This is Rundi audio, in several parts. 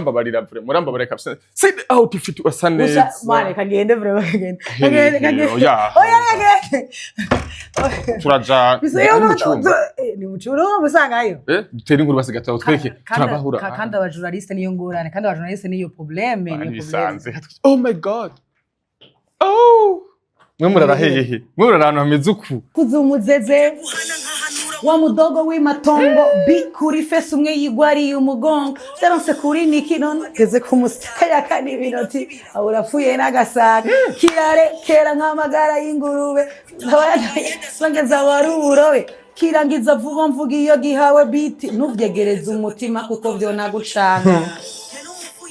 Urambabarira vraiment, urambabarira kabisa. See the outfit, urasa Gusa neza. Mane, kagende vraiment, kagende. Hey, Kagende, kagende. Oya. Oya, kagende. Turaja Bisa ni mu cumba. Ni mu cumba musangayo. Dutere inkuru basi gato twereke turabahura. Kandi aba journaliste niyo ngorane, kandi aba journaliste niyo problème, niyo problème. Bisanze. Oh my God. Oh. Mwe murara hehe? Mwe murara ahantu hameze uku? Kuzumuzeze wa mudogo w'imatongo bi kuri fesi umwe yigwariye umugongo vyaronse kuri niki none geze ku musi kayaka n'ibinoti urapfuye n'agasaga kirare kera nk'amagara y'ingurube bangeza wari uburobe kirangiza vuba mvuga iyo gihawe biti ntuvyegereze umutima kuko vyonagucanga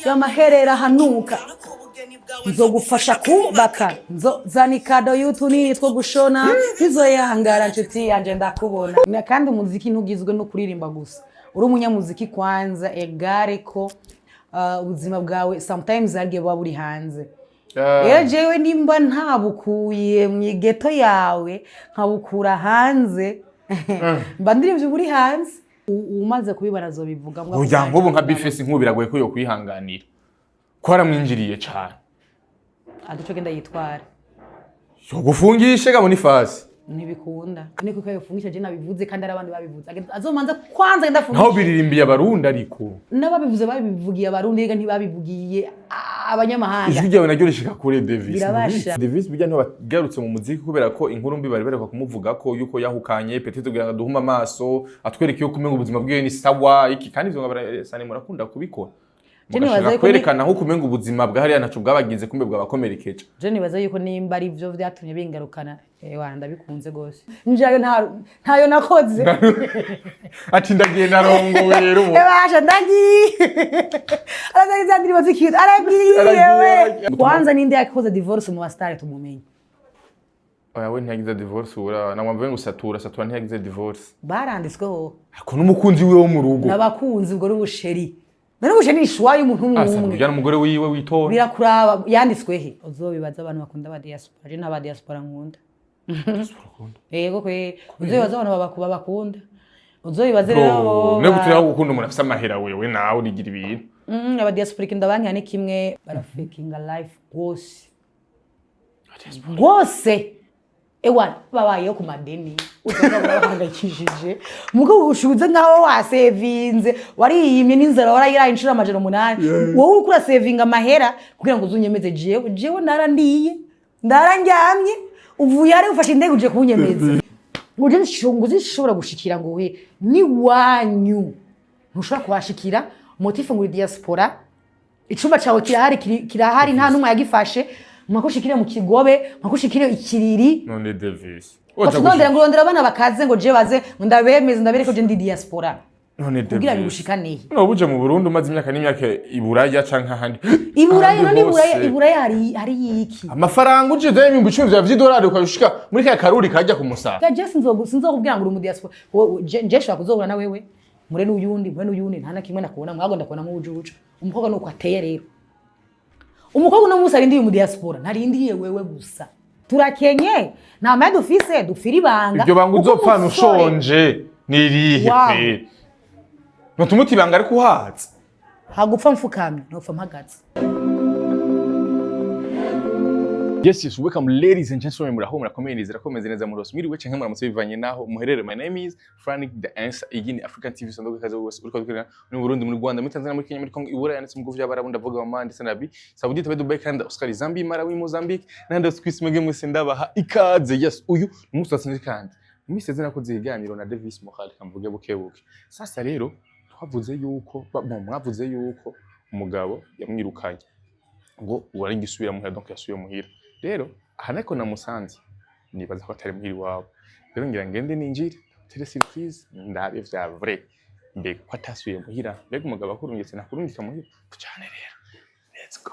y'amaherera hanuka nzogufasha kubaka nzozana ikado y'utunini two gushona ntizoyangara nshuti yanje ndakubona. Kandi umuziki ntugizwe no kuririmba gusa. Uri umunyamuziki kwanza egare ko ubuzima bwawe sometimes harya buba buri hanze. Rero jewe nimba ntabukuye mu igeto yawe nkabukura hanze, mba ndirimvye buri hanze. Umaze kubibona azobivuga. Oya, nk'ubu nka B-Face, nk'ubu biragoye ko yokwihanganira. Ko aramwinjiriye cane. Aduce genda yitwara. Yogufungishe ga Boniface. Ntibikunda niko ko yofungisha. Je nabivuze kandi ari abandi babivuze. Azomanza kwanza agenda Naho afungishe. biririmbiye Abarundi ariko. N'ababivuze babivugiye Abarundi rega, ntibabivugiye abanyamahanga. Ijwi ryawe naryo rishika kure, Davis. Birabasha. Davis burya ntibagarutse mu muziki kubera ko inkuru mbi bari bareka kumuvuga ko yuko yahukanye, peut-être kugira ngo aduhume amaso, atwereke yuko umenga ubuzima bwiwe ni sawa iki. Kandi ivyo ngo sane murakunda kubikora. Je nibaza Mugashaka yuko ni- kwerekana aho kumenga ubuzima bwa hariya ntaco bwabagize, kumbe bwabakomerekeje. Je nibaza yuko nimba ari byo vyatumye bingarukana, ewa ndabikunze gose. Njayo nta ntayo nakoze. Ati ndagiye, narongowe rero ubu. Ebasha ndagiye, aragiye za ndirimbo z'ikintu aragiye. Aragiye, we. aragiye. Kwanza ninde yakoze divorce mu basitari tumumenye? Oya, we ntiyagize divorce. Ura namwamvuye ngo satura satura ntiyagize divorce. Baranditsweho. Ariko n'umukunzi wiwe wo mu rugo. N'abakunzi, ubwo n'ubusheri, none ubusheri ni ishwa y'umuntu umwe Asa umwe. kujyana umugore wiwe witora. Birakuraba yanditswe he? Uzobibaza abantu bakunda aba diaspora. Je nta diaspora nkunda. Yego kwe, uzobibaza abantu babakunda, uzobibaze rero abo. Ne gutira gukunda umuntu afise amahera, wewe nawe urigira ibintu. Aba diaspora ikintu ndabankiya ni kimwe: barafakinga life rwose rwose. Ewa babayeho ku madeni, usanga barahangayikishije mugabo ushuze nkaho wasevinze, wariyimye n'inzara warayiraye inshuro 800. Wowe uriko urasevinga amahera kugira ngo uzunyemeze. Jewe ndarandiye, ndarandyamye, uvuye hari ufashe indege uje kunyemeza ngo je ngo zishobora gushikira ngo we niwanyu ntushobora kuhashikira. Motif ngo uri diaspora, icumba cawe kirahari, kirahari, nta n'umwe yagifashe. Mpaka mu kigobe, mpaka ikiriri. None Davis. Nondera ngo urondera abana bakaze ngo je baze ngo ndabemeze, ndabereke ko je ndi diaspora. None Kugira Davis. bigushikane he? No buje mu Burundi umaze imyaka n'imyaka i Buraya canke ahandi. Iburaya Ahandi none Iburaya hose. Iburaya hari iki? Amafaranga uje 10,000 vya vy'idolari ukabishika muri ka karuri kajya ku musaka. Ga je sinzokubwira ngo uri mu diaspora. Je shobora kuzohura na wewe mure n'uyundi, mure n'uyundi, nta na kimwe nakubona mwago, ndakubona nk'ubujuju. Umukobwa nuko ateye rero. Umukobwa uno munsi arindiye mu diaspora, ntarindiye wewe gusa. Turakenye, nta mahera dufise, dupfira ibanga. Iryo banga Kuko uzopfana ushonje ni irihe? Wow. Kweri nutumuta ibanga ariko uhatse. Hagupfa mfukamye nopfa mpagaze. Yes, welcome ladies and gentlemen, muraho, murakomeye, nizera ko meze neza muri hose. Mwiriwe canke muramutse bivanye naho muherere. My name is Frank the Answer. Iyi ni African TV sanduku kaze wose uriko dukorera muri Burundi, muri Rwanda, muri Tanzania, muri Kenya, muri Congo, i Buraya ndetse mu bihugu by'Abarabu, ndavuga Oman ndetse na Arabie Saoudite, Dubai, Canada, Australia, Zambia, Malawi, Mozambique n'ahandi hose kw'isi. Mwebwe mwese ndabaha ikaze. Yes, uyu ni umunsi wasinze kandi mu minsi yeze nakoze ibiganiro na Davis Mohal, kamvuge buke buke. Sasa rero twavuze yuko mwavuze yuko umugabo yamwirukanye ngo uwari ngisubira muhira, donc yasubiye muhira. Rero aha nako namusanze, nibaza ko atari muhira iwabo. Rero ngira ngende ninjire tere surprise, ndabe vya vrai mbega ko atasubiye muhira, mbega umugabo akurungitse nakurungika muhira cyane. Rero let's go.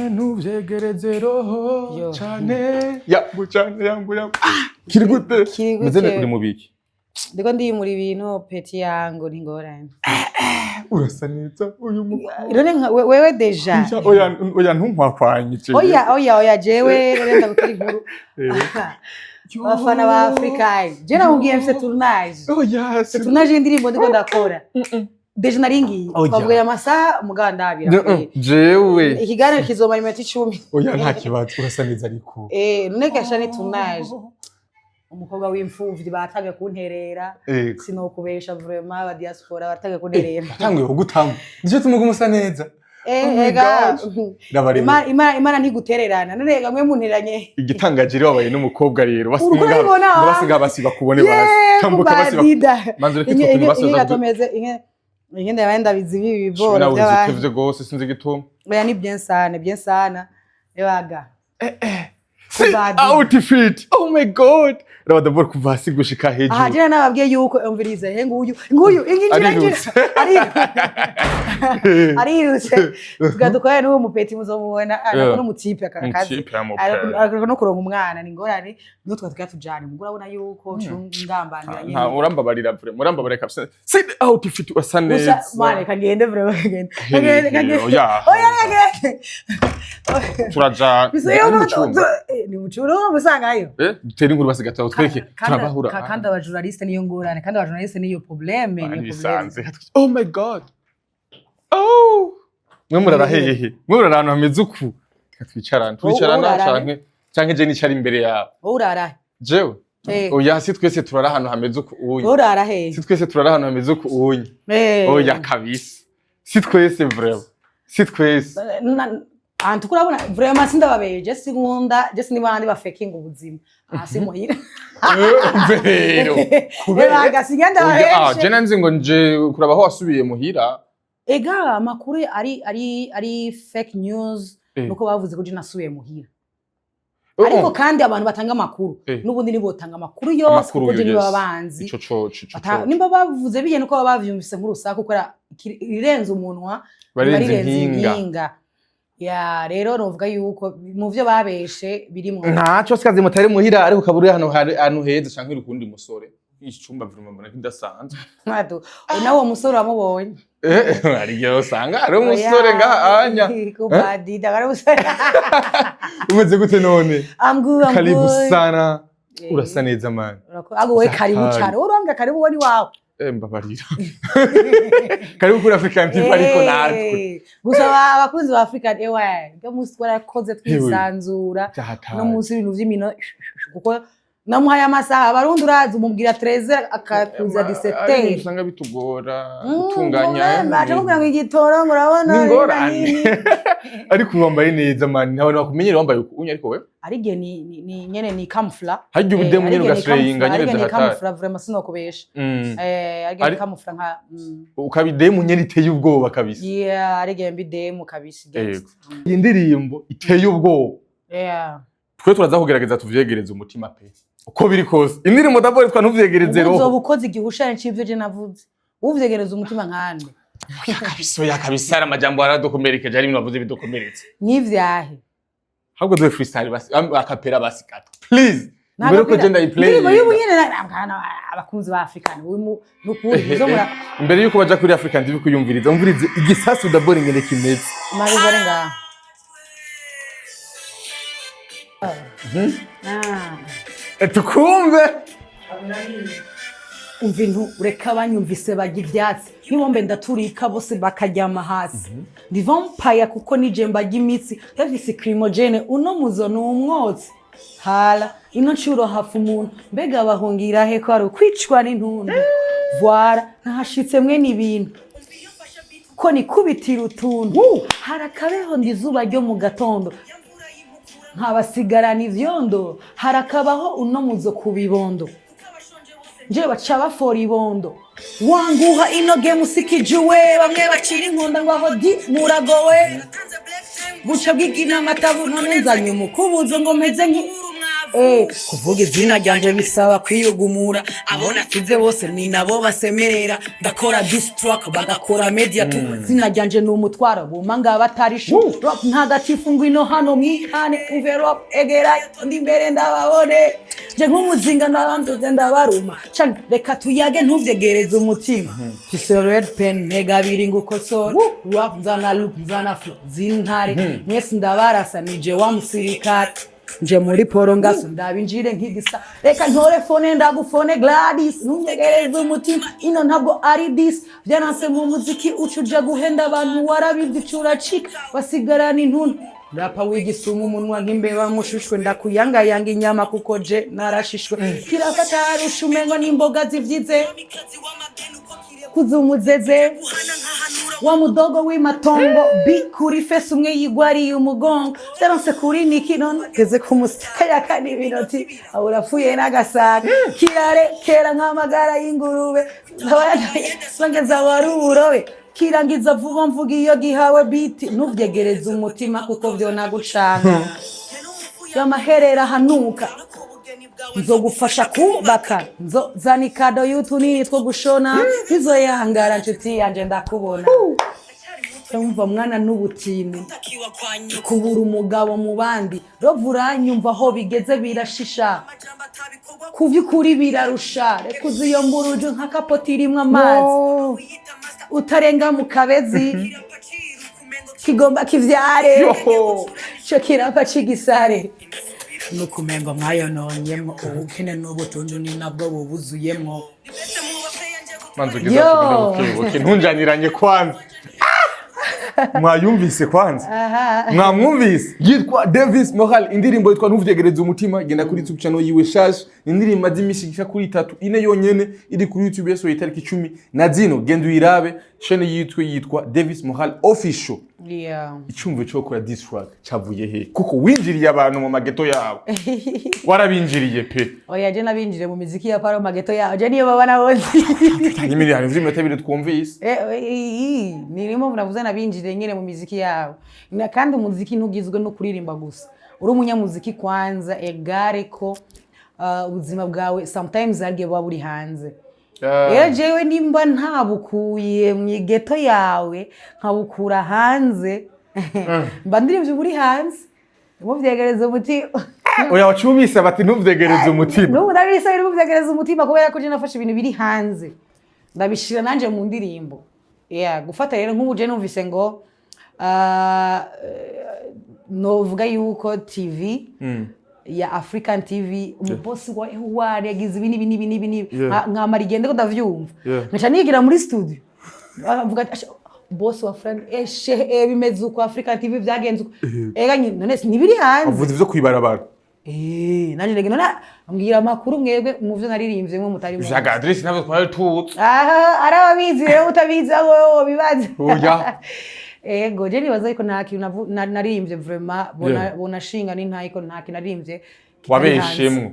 Ntuvyegereze roho. Yo. Cane yambu cane yambu yambu. Kiri gute? Kiri gute? Meze uri mubiki? Ndiko ndiyimura ibintu petit yangu, ntingorane. Urasa neza uyu mukobwa. None wewe déjà. Oya oya, ntunkwakwanye. Oya oya oya, jewe rero ndagutera inkuru. Abafana ba Africa, je namubwiye mfise tournage. Oya. Mfise tournage y'indirimbo ndiko ndakora. Déjà naringiye. Oya. Twavuye amasaha mugandabira. Jewe. Ikiganiro kizomara iminota 10. Oya, nta kibazo, urasa neza ariko. Eh, none gasha ni tournage. Umukobwa w'imfuvyi batangiye kunterera. Sinokubesha, vraiment, aba diaspora batangiye kunterera. Atanguye kugutama, nicyo tuma uguma usa neza. Oh my Ega. gosh. Ndabareba. Imana ntigutererana. None ega mwe munteranye. Igitangaje rero, wabaye n'umukobwa rero. Uriko urabibona, wa? Basiga basiba kubone basi. Tambuka basi. Kubadida. Manze reka Inge utwo tuntu inge basi. Inge Uza. Gatomeze inge inge ndabaye ndabizi ibi biboro Nawe by'abandi. uzitevye gose, sinzi igituma. Oya, ni bien sana, bien sana. Ebaga. See, Kubadida. outfit, oh my God, raba d'abord kuva hasi gushika Aha. hejuru. Jena nababwiye yuko umvirize he, nguyu nguyu ingi injira injira. Arirutse. Arirutse tugadukorera n'uwo mupeti muzomubona. Yeah. N'umutipe akazi. Umutipe yamupera. Ariko no kuronka umwana ni ingorane, niho twa tugira tujane mugura, urabona yuko ngambanira. Nta, urambabarira vraiment, urambabarira kabisa. See the outfit, urasa Gusa neza. mane kagende vraiment, kagende. Hey, Kagende, kagende. Oya. Oya, kagende. Turaja. Bisa yo. Ari mu cumba. Ni mu cumba musangayo. Dutere inkuru basi gato, twereke turabahura. Kandi aba journaliste niyo ngorane, kandi aba journaliste niyo problème, niyo problème. Bisanze. Oh my God, oh, mwe murara hehe? Mwe murara ahantu hameze uku? Reka twicarane, twicarana. Wowe urara he? Canke je nicara imbere yawe? Wowe urara he? Jewe? Oya, si twese turara ahantu hameze uku unye. Wowe urara he? Si twese turara ahantu hameze uku unye. Oya kabisa, si twese vraiment, si twese. Ahantu kurabona vraiment, sindababeje, sinkunda je, sinibandi bafekinga ubuzima hasi muhira. Umve rero, kubera Ebaga sinkunda Oya, babeshe. Je nanzi ngo nje kuraba aho wasubiye muhira. Ega amakuru ari fake news. Nuko bavuze ko je nasubiye muhira, ariko kandi abantu batanga amakuru n'ubundi nibo batanga amakuru yose, Amakuru kuko je yo, nibo yes. babanzi. Ico co ico co. Nimba bavuze biye nuko baba bavyumvise nk'urusaku, kubera irirenze umunwa. Barenze riba impinga. Impinga ya rero novuga yuko mu vyo babeshe birimwo. Ntaco sikazi mutari muhira, ariko ukaba uri hano hari ahantu heza canke uri kuwundi musore. Iki cumba vraiment mbona kidasanzwe. Mwadu, nawe uwo musore wamubonye? Hari igihe usanga hari umusore ngaha anya. Kubadida ari umusore. Umeze gute none? I'm good, I'm Karibu good. sana. Urasa neza, man. Ago we, karibu Hatari. cyane, wowe urambwa karibu, wowe ni wawe. Mbabarira, karibu kuri African TV, ariko natwe Gusa abakunzi ba African, ewe byo munsi twarakoze twisanzura. Byahatari. No munsi ibintu vy'imino, kuko namuhaye amasaha. Abarundi urazi, umubwira 13 akakuza 17. Usanga bitugora gutunganya. Aje kumbwira ngo igitoro, ngo urabona Ni ingorane. nini. Ariko wambaye neza, man, nta bantu bakumenyera wambaye ukunye, ariko we Ari igihe ni nyene ni camoufla. Harya ubudemu nyene ugasweyinga nyene. Ni Byahatari. camoufla vraiment, sinokubesha. Ari igihe ni camoufla nka Ukabidemu nyene iteye ubwoba kabisa. Yeah, ari igihe mbidemu kabisa. Yego. Iyi ndirimbo iteye ubwoba. Twe turaza kugerageza tuvyegereze umutima pe, uko biri kose indirimbo d'abord twa ntuvyegereze Ubu uzoba roho. ukoze igihushane c'ivyo je navuze, uvyegereza umutima nkande? Oya kabisa, oya kabisa, ari amajambo aradukomerekeje, ari ibintu bavuze bidukomeretse. Nk'ivyahe? Ahubwo duhe freestyle basi, a cappella basi gato, please, mbere yuko je ndayiplay. Indirimbo y'ubu nyene abakunzi ba African nukuri muzo mura. Mbere yuko baja kuri African TV kuyumviriza, umvirize igisasu d'abord ingene kimeze. Mabizore ngaha. Ah. Tukumve. Umva intu, ureka banyumvise barya ivyatsi nk'ibombe, ndaturika bose bakaryama hasi. Ndi vampire kuko nije mbarya imitsi, yafise crimogene, uno muzo ni umwotsi. Hala ino ncuro hafa umuntu, mbega bahungira he ko ari ukwicwa n'intundu? Voila, ntahashitse mwe ibintu ko nikubitira utuntu. Harakabeho ndi izuba ryo mu gatondo, nkabasigarana ivyondo. Harakabaho uno muzo ku bibondo, nje baca bafora ibondo. Wanguha ino game usikijuwe, bamwe bacira inkonda ngo aho di muragowe. Buca bwigina amatabu, none nzanye umukubuzo ngo meze nki kuvuga izina ryanje bisaba kwiyugumura. Abo nasize bose ni nabo basemerera, ndakora diss track bagakora media tu. Izina ryanje ni umutwaro buma ngaba batari shu. Rap ntagatifu, ngwino hano mwihane, umve rap, egera ndi imbere ndababone. Je nk'umuzinga ndabanduze ndabaruma. Canke reka tuyage, ntuvyegereze umutima. Mfise red pen, ntega abiri ngukosora. Rap nzana look, nzana flow z'intare, mwese ndabarasa, nije wa musirikare. Nje muri poro ngaso ndabinjire nk'igisa. Reka ntore phone, ndagufone Gladys. Ntunyegereze umutima, ino ntabwo ari dis. Vyananse mu muziki, uca uja guhenda abantu, warabivye uca uracika, basigarana intuntu. Rapa wigisuma umunwa nk'imbeba mushushwe, ndakuyangayanga inyama kuko je narashishwe. Kirafata harusha umengo n'imboga zivyize kuzumuzeze wa mudogo w'imatongo b kuri fesi umwe yigwariye umugongo. Vyaronse kuri niki none geze ku musi kaya kani ibinoti urapfuye n'agasaga kirare kera nk'amagara y'ingurube bangeza wari uburobe kirangiza vuba mvuga iyo gihawe biti. Ntuvyegereze umutima kuko vyonagucanga y'amaherera hanuka. Nzogufasha kubaka, nzozana ikado y'utunini two gushona, ntizoyangara nshuti yanje ndakubona. Umva mwana, n'ubutini kubura umugabo mu bandi rovu uranyumva aho bigeze birashisha, ku by'ukuri birarusha. Reka uzi iyo mburuje nka kapoti irimwo amazi utarenga mu kabezi kigomba kivyare. Yoho. Ico kirapa c'igisare nukumengo mwayononyemwo ubukene n'ubutunzi ni nabwo bubuzuyemwo. Manzi ugeze Yo. aho tugenda buke buke, ntunjaniranye kwanza. Mwayumvise kwanza? Mwamwumvise, yitwa Davis Moral, indirimbo yitwa Ntuvyegereze Umutima. Genda kuri YouTube channel yiwe shasha. Indirimbo z'imisi ishika kuri itatu ine yonyene iri kuri YouTube, yasohoye itariki 14. Genda uyirabe. Chaîne yitwe yitwa Davis Moral Official. Icumvo cyo gukora diss track cavuye he? Kuko winjiriye abantu mu mageto yabo, warabinjiriye pe. Oya, je nabinjire mu miziki ya paro mageto yaho, je niyo baba nabozi. Nyimiri hari ivy'iminota 2 twumvise. Nirimo navuze nabinjire nyene mu miziki yabo. Kandi umuziki ntugizwe no kuririmba gusa. Uri umunyamuziki kwanza egare ko ubuzima bwawe sometimes harya buba buri hanze. Rero jewe nimba ntabukuye mu igeto yawe nkabukura hanze, mba ndirimvye buri hanze, muvyegereza umutima. Oya, wacubise bati ntuvyegereze umutima. N'ubu ndabisabira muvyegereza umutima kubera ko je nafashe ibintu biri hanze ndabishira nanje mu ndirimbo. Yeah, gufata rero nk'ubu je numvise ngo novuga yuko TV ya African TV, umubosi wa wari yagize ibi n'ibi n'ibi n'ibi n'ibi. Nkamara igende ko ndavyumva, nkaca nigira muri studio avuga ati: "Asha, boss wa friend eshe bimeze uko, African TV byagenze uko." Ega nyine none ntibiri hanze? Avuze ivyo kwibarabara. Nanje ndagenda none ambwira amakuru mwebwe mu vyo naririmbye mwe mutari muzi. Vya Gadrisi navyo twari tuzi. Aha, ari ababizi rero utabizi aho wowe bibaza. Oya. Ego, je nibaza yuko nta kintu naririmbye vraiment bona bonashinga n'intayiko, nta kintu naririmbye kitari hanze. Wabeshemwo.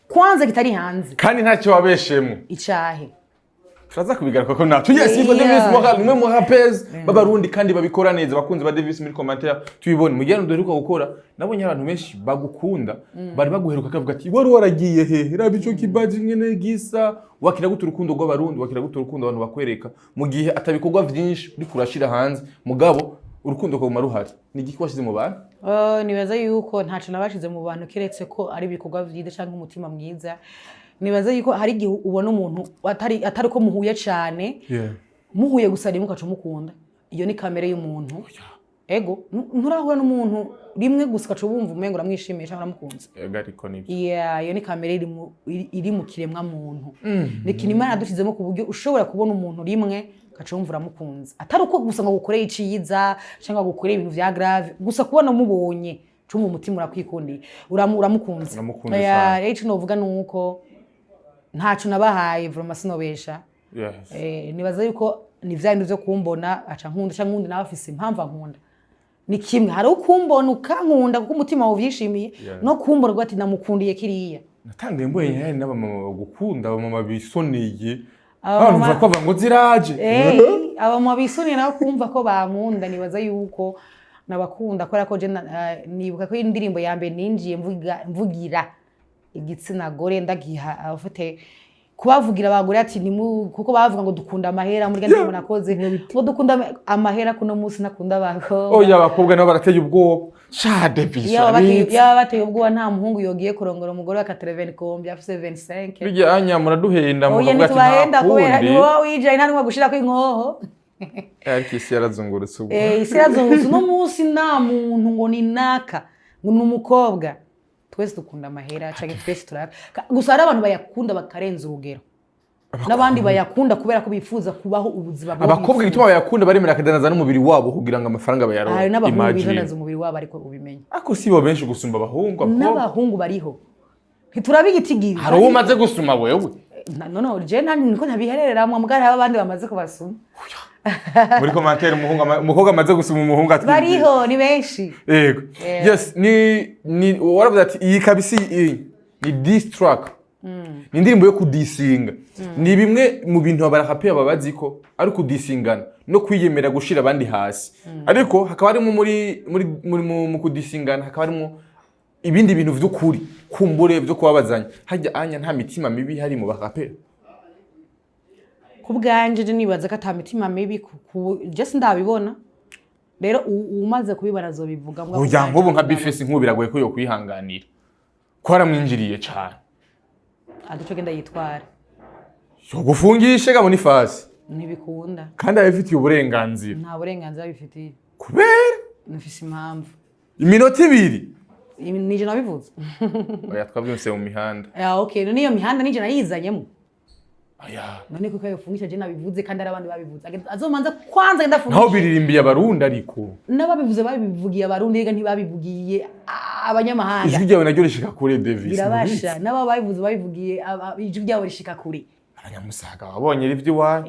Kwanza kitari hanze. Kandi ntacyo wabeshemwo. Icahe? Turaza kubigaruka ko natwe. Yes, yitwa Davis Moral, umwe mu rappers b'Abarundi kandi babikora neza. Abakunzi ba Davis, muri commentaire tubibone. Mu gihe duheruka gukora, nabonye abantu benshi bagukunda bari baguheruka kavuga ati: "Wari waragiye he? Raba ico kibaji ngene gisa." Wakira gute urukundo rw'Abarundi? Wakira gute urukundo abantu bakwereka mu gihe atabikorwa vyinshi uriko urashira hanze, mugabo urukundo rukaguma ruhari? Ni igiki washize mu bantu? Nibaza yuko ntaco nabashize mu bantu keretse ko ari ibikorwa vyiza canke umutima mwiza. Nibaza yuko hari igihe ubona umuntu atari ko muhuye cane, muhuye gusa rimwe ukaca umukunda. Iyo ni kamere y'umuntu. Ego, nturahura n'umuntu rimwe gusa ukaca wumva umengo uramwishimiye canke uramukunze? Ego, ariko nibyo. Yeah, iyo ni kamere iri mu kiremwa muntu. Ni ikintu Imana yadushizemo ku buryo ushobora kubona umuntu rimwe ugaca wumva uramukunze, atari uko gusa ngo agukoreye iciza cyangwa agukoreye ibintu vya grave gusa, kubona umubonye cumva umutima urakwikundiye, uramukunze. Uramukunze Yeah, cane. rero ico novuga ni uko ntaco nabahaye vraiment, sinobesha. Nibaza yuko ni vya bindi vyo kumbona aca nkunda canke nkundi nawe afise impamvu ankunda. Ni kimwe, hari ukumbona ukankunda kuko umutima wawe uvyishimiye, no kumbona uvuga ati namukundiye kiriya. Natangiye mbonye hari n'abamama bagukunda, abamama bisoneye. Abamama- Abantu bavuga ko ngo ziraje. Abamama bisoniye nabo kumva ko bankunda, nibaza yuko nabakunda kubera ko je nibuka ko indirimbo ya mbere ninjiye mvugira igitsina gore, ndagiha abafite kubavugira abagore ati nimu, kuko bavuga ngo dukunda amahera muri ndirimbo nakoze ngo dukunda amahera, kuno munsi nakunda abakobwa. Oya, abakobwa nabo barateye ubwoba sha Davis. Yaba bateye ubwoba, nta muhungu yogiye kurongora umugore wa 80 kombi afise 25. Bijya anya muraduhenda Oya, mukavuga ati ntitubahenda nta kubera kundi. ni wowe wijaye, nta n'umwe gushirako inkoho. Ariko isi yarazungurutse ubwo. Isi irazungurutse uno munsi, nta muntu ngo ni naka. Ngo ni umukobwa, twese dukunda amahera canke twese gusa hari abantu bayakunda bakarenza urugero, n'abandi bayakunda kubera ko bifuza kubaho ubuzima bwo Abakobwa bifuza. igituma bayakunda, baremera akadanaza n'umubiri wabo kugira ngo amafaranga bayaronke. Hari n'abahungu Imagine. bidanaza umubiri wabo, ariko ubimenye. Ariko si bo benshi gusumba abahungu, abakobwa. N'abahungu bariho, ntituraba igitigiri. Hari uwo umaze gusuma wewe? No, je nani niko ntabiherereramwo, mbwa hariho abandi bamaze kubasuma. Muri commentaire, umuhungu umukobwa amaze gusuma umuhungu atwibwira. Bariho, ni benshi. Yego. Yeah. Yes, ni waravuze ati iyi kabisi, iyi ni diss track, ni indirimbo yo kudisinga. Ni bimwe mu bintu abaraperi babazi ko ari kudisingana no kwiyemera, gushira abandi hasi, ariko hakaba harimo muri mu kudisingana, hakaba harimo ibindi bintu vy'ukuri kumbure vyo kubabazanya. Hajya anya nta mitima mibi hari mu baraperi? Ku bwanje, je nibaza ko ata mitima mibi, je sindabibona. Rero uwumaze kubibona azobivuga, mbwa ku Oya. bwanje Nk'ubu nka ndabibona. B-Face, nk'ubu biragoye ko yokwihanganira ko aramwinjiriye cane. Aduce genda yitware. Yogufungishe ga Boniface. Ntibikunda. Kandi abifitiye uburenganzira. Nta burenganzira bifitiye. Kubera? Nfise impamvu. Iminota 2. Nije nabivuze. Oya, twabyumvise mu mihanda. Ah, okay, none iyo mihanda nije nayizanyemo? Oya. None kuko yofungisha, je nabivuze kandi ari abandi babivuze. Azomanza kwanza agenda Naho afungisha. biririmbiye Abarundi, ariko N'ababivuze babivugiye Abarundi, rega ntibabivugiye abanyamahanga. Ijwi ryawe naryo rishika kure, Davis. Birabasha, n'abo babivuze babivugiye ijwi ryabo rishika kure. Abanyamusaga wabonye ivyo iwanyu.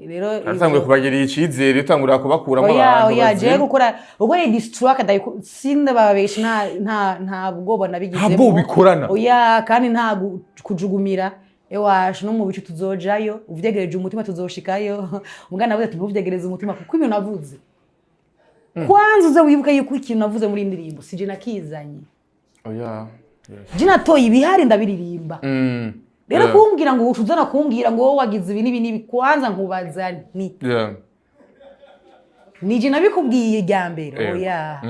Rero Aratanguye kubagirira icizere, utangurira kubakuramo Oya. abantu Oya, bazima. jewe gukora diss track sindababesha, nta bwoba nabigizemo. Nta bwoba ubikorana? Oya, kandi nta kujugumira. Ewasha no mu bicu tuzojayo, uvyegereje umutima tuzoshikayo. Umugana navuze ati ntuvyegereze umutima, kuko ibintu navuze, kwanza uze wibuke yuko ikintu navuze muri iyi ndirimbo sije nakizanye. Oya, yes. Je natoye ibihari ndabiririmba. Rero kumbwira ngo uca uzana kumbwira ngo wowe wagize ibi n'ibi n'ibi, kwanza nkubaza nti nije nabikubwiye irya mbere? Oya.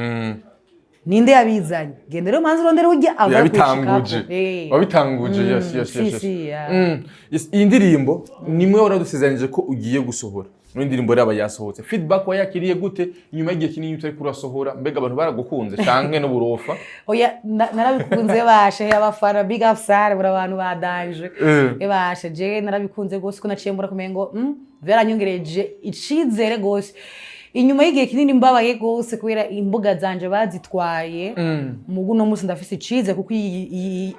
Ninde yabizanye? Genda rero manzi urondere urya ava. Yabitanguje, wabitanguje, yes. Si, Yes. si, yeah. Yes, iyi ndirimbo nimwe waradusezeranije ko ugiye gusohora. Ino ndirimbo rero aba yasohotse, feedback wayakiriye gute inyuma y'igihe kinini utari kurasohora? Mbega abantu baragukunze canke n'uburofa? Oya, narabikunze bashe. Abafana, big up sare, buri abantu badanje. Ebashe, je narabikunze gose, ko naciye mbura kumenya ngo vyaranyongereje icizere gose inyuma y'igihe kinini mbabaye gose kubera imbuga zanje bazitwaye. Mugu uno munsi ndafise icizere kuko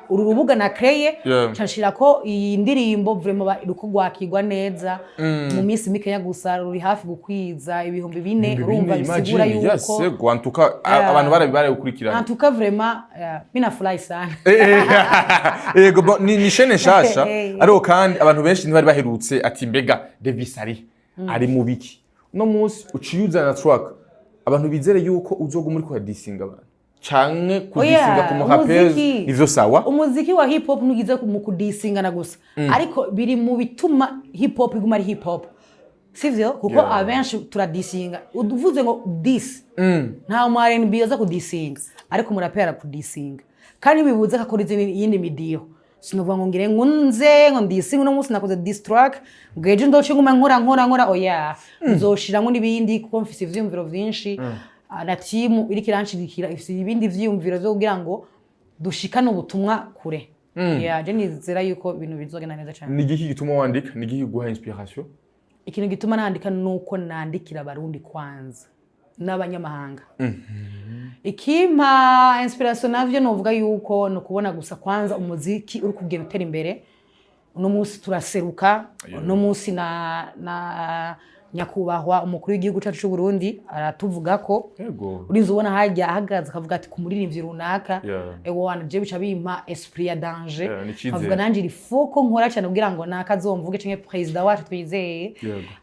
uru rubuga nakreye, nca nshirako iyi ndirimbo, vraiment ruko rwakirwa neza. Mu minsi mikeya gusa ruri hafi gukwiza 4000. Urumva bisigura Imagine, yes. yuko Yego, en tout cas, abantu barabikurikiranye. En tout cas, vraiment, mi nafurahi sana. Yego, bon, ni chaîne nshasha, ariko kandi abantu benshi ntibari baherutse ati mbega Davis ari mu biki? Uno munsi uciye uzana track, abantu bizere yuko uzoguma uriko uradisinga abantu canke kudisinga ku muhapezi? Nivyo, sawa. Umuziki wa hip hop ntugize mu kudisingana gusa, ariko biri mu bituma hip hop iguma ari hip hop, sivyo? Kuko abenshi turadisinga. Uvuze ngo diss, nta mu R&B aza kudisinga, ariko umuraperi arakudisinga, kandi bibuze ko akora iyindi midiho. Sinovuga ngo ngire ngo nze ngo ndisinge uno munsi nakoze diss track, ngo ejo ndoce nguma nkora nkora nkora. Oya, nzoshiramwo n'ibindi kuko mfise ivyiyumviro vyinshi. Ah, na timu iriko iranshigikira ifise ibindi vyiyumviro vyo kugira ngo dushikane ubutumwa kure. Yeah, je nizera yuko ibintu bizogenda neza cyane. Ni igiki gituma wandika? Ni igiki kiguha inspiration? Ikintu gituma nandika nuko nandikira Abarundi kwanza n'abanyamahanga. Ikimpa inspiration navyo novuga yuko ni ukubona gusa kwanza umuziki uri kugenda utera imbere. Uno munsi turaseruka, uno munsi na nyakubahwa umukuru w'igihugu cyacu cy'u Burundi aratuvuga ko urinze ubona hajya ahagaze akavuga ati ku muririmbyi runaka. Ewo wana, je bica bimpa esprit ya danger. Yeah, ni icizere. Nkavuga nanje il faut ko nkora cyane kugira ngo nakazomvuge canke président wacu twizeye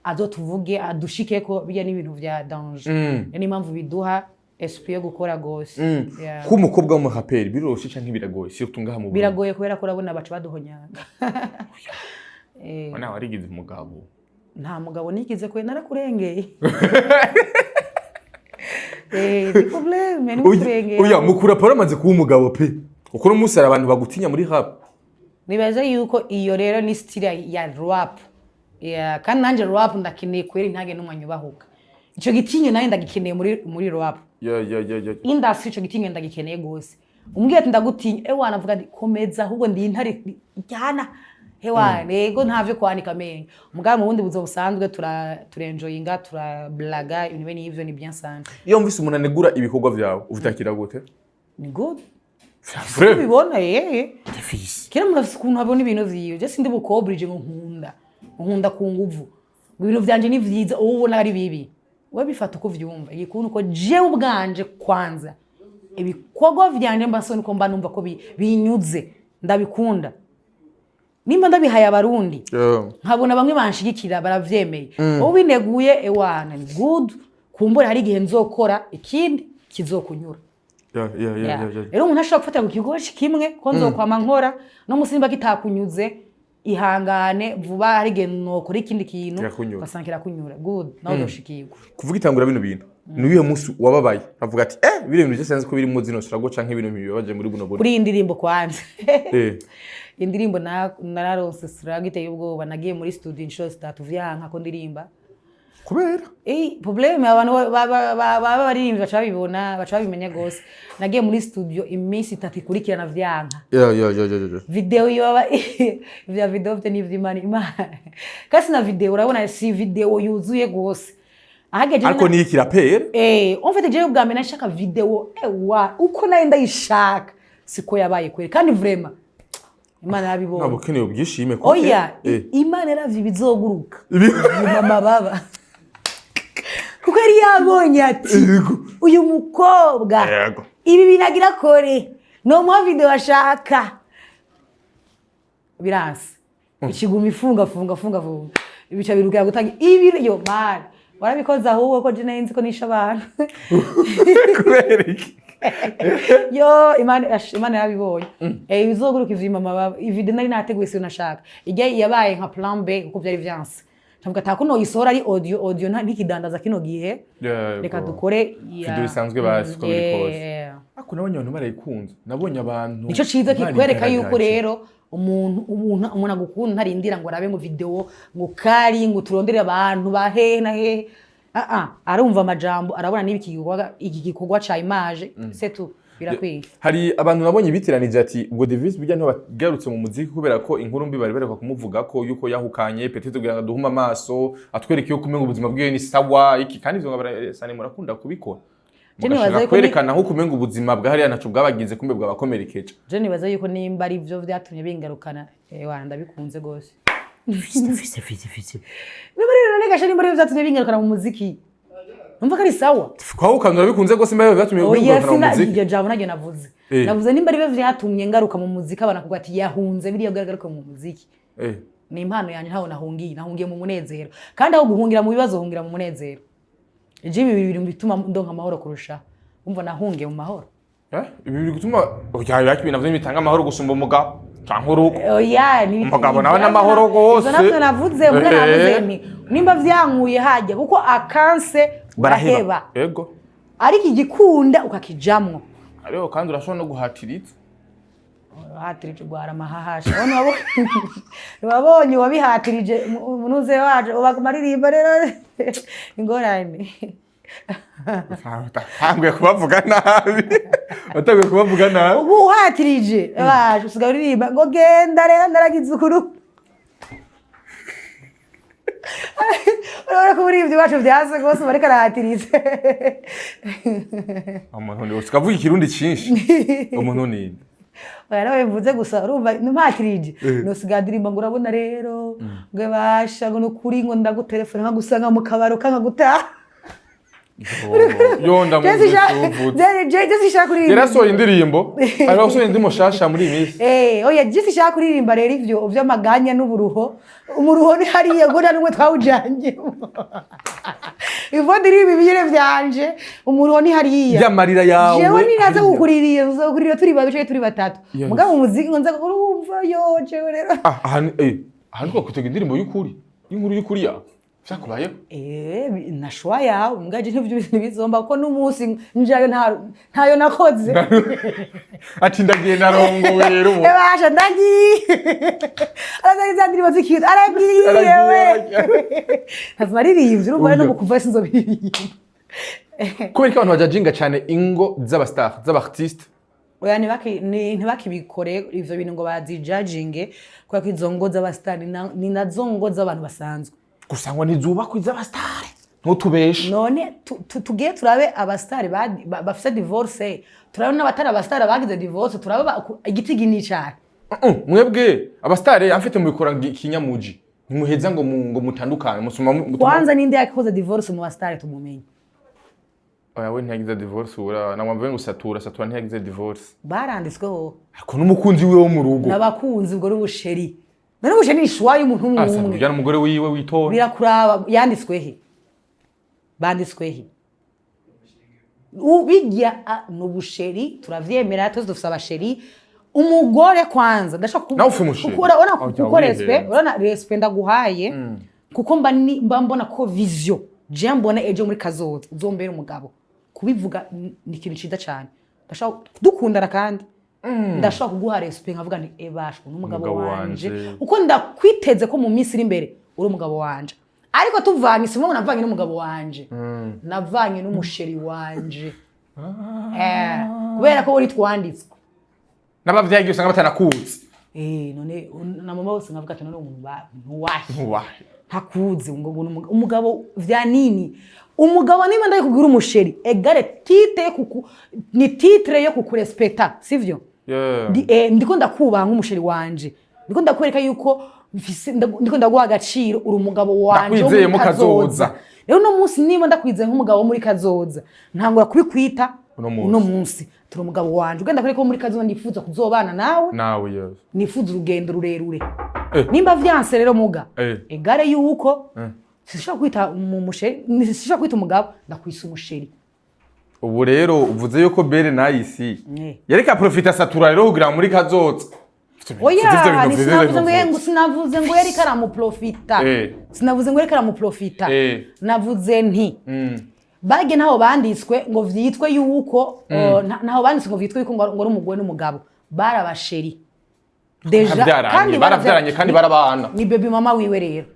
azotuvuge, adushikeko. Bijya n'ibintu vya danger. Niyo mpamvu biduha esprit yo gukora gose. Yeah. Kuba umukobwa w'umuraperi biroroshe canke biragoye, surtout ngaha mu Burundi? Biragoye kubera ko urabona baca baduhonyanga. Nawe warigize umugabo. Nta mugabo nigize kwe, narakurengeye. Ni problème ni kurengera. Oya, mukura Paul amaze kuba umugabo pe, kuko uno munsi hari abantu bagutinya muri rap. Nibaza yuko iyo rero ni style ya rap. Yeah, kandi nanje rap ndakeneye kweri ntage n'umwanya ubahuka. Ico gitinyo nayo ndagikeneye muri rap industry. Ico gitinyo ndagikeneye gose. Umbwiye ati ndagutinya, ewana, mvuga nti komeza, ahubwo ndi intare jyana hewa. Rego ntavyo kwanika amenyo. Mugabo mu bundi buzima busanzwe turenjoyinga, turablaga, ibintu bene ivyo ni bien sana. Iyo mvise umuntu anegura ibikorwa vyawe, uvitakira gute? Ni good. Vrai? Ubibona yeye. Fils. Kera umuntu afise ukuntu abona ibintu vyiwe. Je sindi bukobrije ngo nkunda ku nguvu, ngo ibintu vyanje ni vyiza, wowe ubona ari bibi. We bifata uko uvyumva. Igikuru uko jewe ubwanje kwanza ibikorwa vyanje mba soni ko mba numva ko binyuze, ndabikunda. Nimba ndabihaye Abarundi, nkabona bamwe banshigikira, baravyemeye, wowe bineguye, ewana, ni good. Kumbura hari igihe nzokora ikindi kizokunyura. Rero umuntu ashobora gufatira ku kigo kimwe ko nzokwama nkora no musi, nimba kitakunyuze, ihangane, vuba hari igihe nokora ikindi kintu Kirakunyura. ugasanga kirakunyura. Good, nawe uzoshikirwa. Kuvuga itangura bino bintu, ni uwihe munsi wababaye avuga ati bino bintu byose nzi ko birimo zino struggle canke ibintu bibabaje muri buno buryo? Kuri iyi ndirimbo kwanza, indirimbo nararonse struggle iteye ubwoba. Nagiye muri studio inshuro zitatu, vyanka ko ndirimba. Kubera? Problème abantu baba baririmbyi baca babibona, baca babimenya gose. Nagiye muri studio iminsi 3 ikurikirana, vyanka. Video yoba vya video vyo ni ivy'Imana, Imana kasi na video urabona si video yuzuye gose ahageje. Ariko ni ikirapere. En fait, jewe ubwa mbere nashaka video, ewa, uko nayo ndayishaka siko yabaye kweri. Kandi vraiment Imana yarabibonye. Ntabwo ukeneye ubwishime kuko Oya, Imana yaravye ibizoguruka mama baba, kuko yari yabonye ati uyu mukobwa ibi binagira kore nomuha video ashaka, biranse, ikiguma ifunga funga funga funga, ibica birukira gutanga ibi. Yo man, warabikoze ahubwo ko je nari nzi ko nishe abantu. Kubera iki? Yo, Imana Imana yarabibonye. Ibizoguruka ivyima mama. Video nari nateguye siyo nashaka, ijya yabaye nka plan B kuko byari vyanse. Ndavuga ati ko noyisohora ari audio, audio ntikidandaza kino gihe. Reka dukore ya Video isanzwe basi, uko biri kose. Ariko nabonye abantu barayikunze, nabonye abantu Nico ciza kikwereka yuko barigaragaje. rero umuntu agukunda ntarindira ngo arabe ngo video ngo kari ngo turondere abantu ba hehe na hehe. Ah ah, arumva amajambo, arabona niba iki gikorwa ca image, c'est tout, birakwiye. Hari abantu nabonye bitiranije ati ubwo Davis bijya ntibagarutse mu muziki kubera ko inkuru mbi bari bareka kumuvuga ko yuko yahukanye, peut-être kugira ngo aduhume amaso, atwereke yuko umenga ubuzima bwiwe ni sawa iki. Kandi ivyo ngo sane murakunda kubikora. Je nibaza mugashaka yuko ni- kwerekana aho kumenga ubuzima bwa hariya ntaco bwabagize, kumbe bwabakomerekeje. Je nibaza yuko nimba ari byo vyatumye bingarukana, wana, ndabikunze gose. Fise fise fise. Nimba rero negasha, nimba ari byo vyatumye bingarukana mu muziki, numva ko ari sawa. Kwahukana urabikunze gose mbaye byatumye Oya, bigarukana mu sina muziki? Iryo jambo naryo navuze. Navuze nimba ari byo vyatumye ngaruka mu muziki, abana kuvuga ati yahunze biriya, garuka mu muziki. Ni impano yanjye, ntaho nahungiye, nahungiye mu munezero. Kandi aho guhungira mu bibazo, hungira mu munezero. Je ibi bibiri bituma ndonka amahoro kurusha umva nahungiye mu mahoro. Ibi biri gutuma oya yaki ibintu navyo bitanga amahoro gusumba umugabo canke urugo. Oya, ni Umugabo nawe n'amahoro gose. Ivyo navyo navuze mbwa, navuze nti nimba vyankuye hajya kuko akanse uraheba, ariko igikunda ukakijamwo. Ariko kandi urashobora no guhatiriza. Hatirije gwara amahahasha. None wabonye wabihatirije umunuze wacu ubaguma aririmba, rero ingorane. Watanguye kubavuga nabi, watanguye kubavuga nabi. Ubu uhatirije wacu usigaye uririmba ngo genda rero ndaragize ukuru. Urabona ko uburirimbyi bwacu byanse rwose, bariko arahatiriza. Umuntu ni ukavuga ikirundi cyinshi, umuntu ni Oya, nawe mvuze gusa, urumva mpatirije nosigaye ndirimba ngo urabona rero ngo basha ngo nukuri ngo ndagutelefona nkagusanga mu kabaro kankagutaha. Yo, ndamwumvise uvutse. Je sinshaka kuririmba. Yarasohoye indirimbo, ariko gusohora indirimbo shasha muri iyi minsi. Oya, je sinshaka kuririmba rero ivyo vy'amaganya n'uburuho. Umuruho ni hariya ngo nta n'umwe twawujanye. Ivo ndirimba ibiyere vyanje, umuruho ni hariya. Y'amarira yawe. Jewe ninaza hariya. kukuririya, nzokurira turi babiri canke turi batatu. Mugabo mu muziki ngo nza urumva yo jewe rero. Ah, aha ni aha ni kwitega indirimbo y'ukuri, y'inkuru y'ukuri ya. Vyakubayeho? Na choix yawe, mbwa je ntivyo ntibizomba, kuko n'umunsi njayo ntayo nakoze. Ati ndagiye, narongowe rero ubu. Ebasha, ndagiye, arazaga za ndirimbo z'ikintu, aragiye. Aragiye, we aragiye. Ntazima aririmbye, urumva rero Uryo. no mu kuva sinzobiririmba. Kubera ko abantu bajajinga cyane ingo z'aba star, z'aba artiste. Oya, ntibakibikore ivyo bintu ngo bazijajinge, kubera ko izo ngo z'abasitari ni nazo ngo z'abantu basanzwe. Gusa ngo ntizubakwe iz'abasitari, ntutubeshe. None tugiye turabe abasitari bafise divorce, turabe n'abatari abasitari bagize divorce, turabe igitigi ni icahe? Mwebwe abasitari amfite mubikora kinyamuji, ntimuheza ngo ngo mutandukane, musuma Kwanza ninde yakoze divorce mu basitari tumumenye? Oya, we ntiyagize divorce, ura namwamvuye ngo satura satura ntiyagize divorce. Baranditsweho. Ariko n'umukunzi wiwe wo mu rugo. N'abakunzi, ubwo n'ubusheri, none ubusheri ni choix y'umuntu umwe Asa umwe. kujyana umugore wiwe witora. Birakuraba, yanditswe he? Banditswe he? Bijya ni ubusheri, turavyemera twese, dufise abasheri. Umugore kwanza ndashaka Nawe ufise umusheri? kuko urabona, Aho kuko wihenda. respect, urabona respect ndaguhaye, kuko mba mbona ko vision je mbona ejo muri kazoza uzombera umugabo. Kubivuga ni ikintu ciza cane. Ndashaka dukundana kandi ndashaka kuguha respect, nkavuga nti ebashwe n'umugabo Umugabo wanje, wanje. kuko ndakwiteze ko mu minsi iri imbere uri umugabo wanje. Ariko tuvanye, si ngombwa navanye n'umugabo wanje, navanye n'umusheri wanje. Kubera ko uri twanditswe. N'abavyagiye usanga batanakuzi. None na mama bose nkavuga ati none umuntu ntuwahe? Ntuwahe? Ntakuzi ngo umugabo vya nini? Umugabo niba ndabikubwira, umusheri égale titre yo kuku, ni titre yo kukurespecta, sivyo? Yeah. Ndiko ndakubaha nk'umusheri wanje, ndiko ndakwereka yuko ndiko ndaguha agaciro, uri umugabo wanje wo muri Ndakwizeye mu kazoza. Rero uno munsi niba ndakwizeye nk'umugabo wo muri kazoza, ntangura kubikwita. Uno munsi. Uno munsi turi umugabo wanje, ugenda kwereka ko muri kazoza nifuza kuzobana nawe. Nawe, yes. Nifuza urugendo rurerure. Nimba vyanse rero muga, égale yuko sinshobora kwita umusheri, sinshobora kwita umugabo, ndakwisa umusheri. Ubu rero uvuze yuko Belle Nice yareka profita satura rero kugira ngo muri kazoza. Oya, ni sinavuze ngo sinavuze ngo yariko aramuprofita. Sinavuze ngo yariko aramuprofita. Navuze nti bage ntaho banditswe ngo vyitwe yuko ntaho banditswe ngo vyitwe yuko ngo ari umugore n'umugabo, barabasheri déjà. Baravyaranye, baravyaranye kandi barabana. Ni baby mama wiwe rero.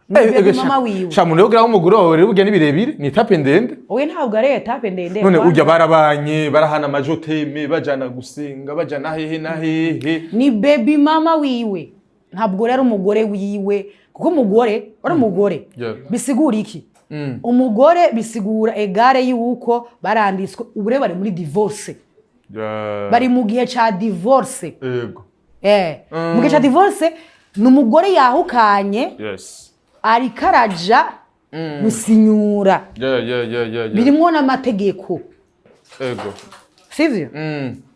Ni baby mama wiwe. Sha muntu yogira umugore wawe rero burya ni birebire, ni étape ndende. Oya, ntabwo ari étape ndende. None urya barabanye, barahana amajoteme, bajana gusenga, bajana hehe na hehe. Ni baby mama wiwe, ntabwo rero umugore wiwe, kuko umugore wari umugore bisigura iki? Umugore bisigura égale y'uko baranditswe, ubu rero bari muri divorce. Bari mu gihe ca divorce. Mu gihe ca divorce ni umugore yahukanye, ariko araja gusinyura. Birimwo n'amategeko. Sivyo?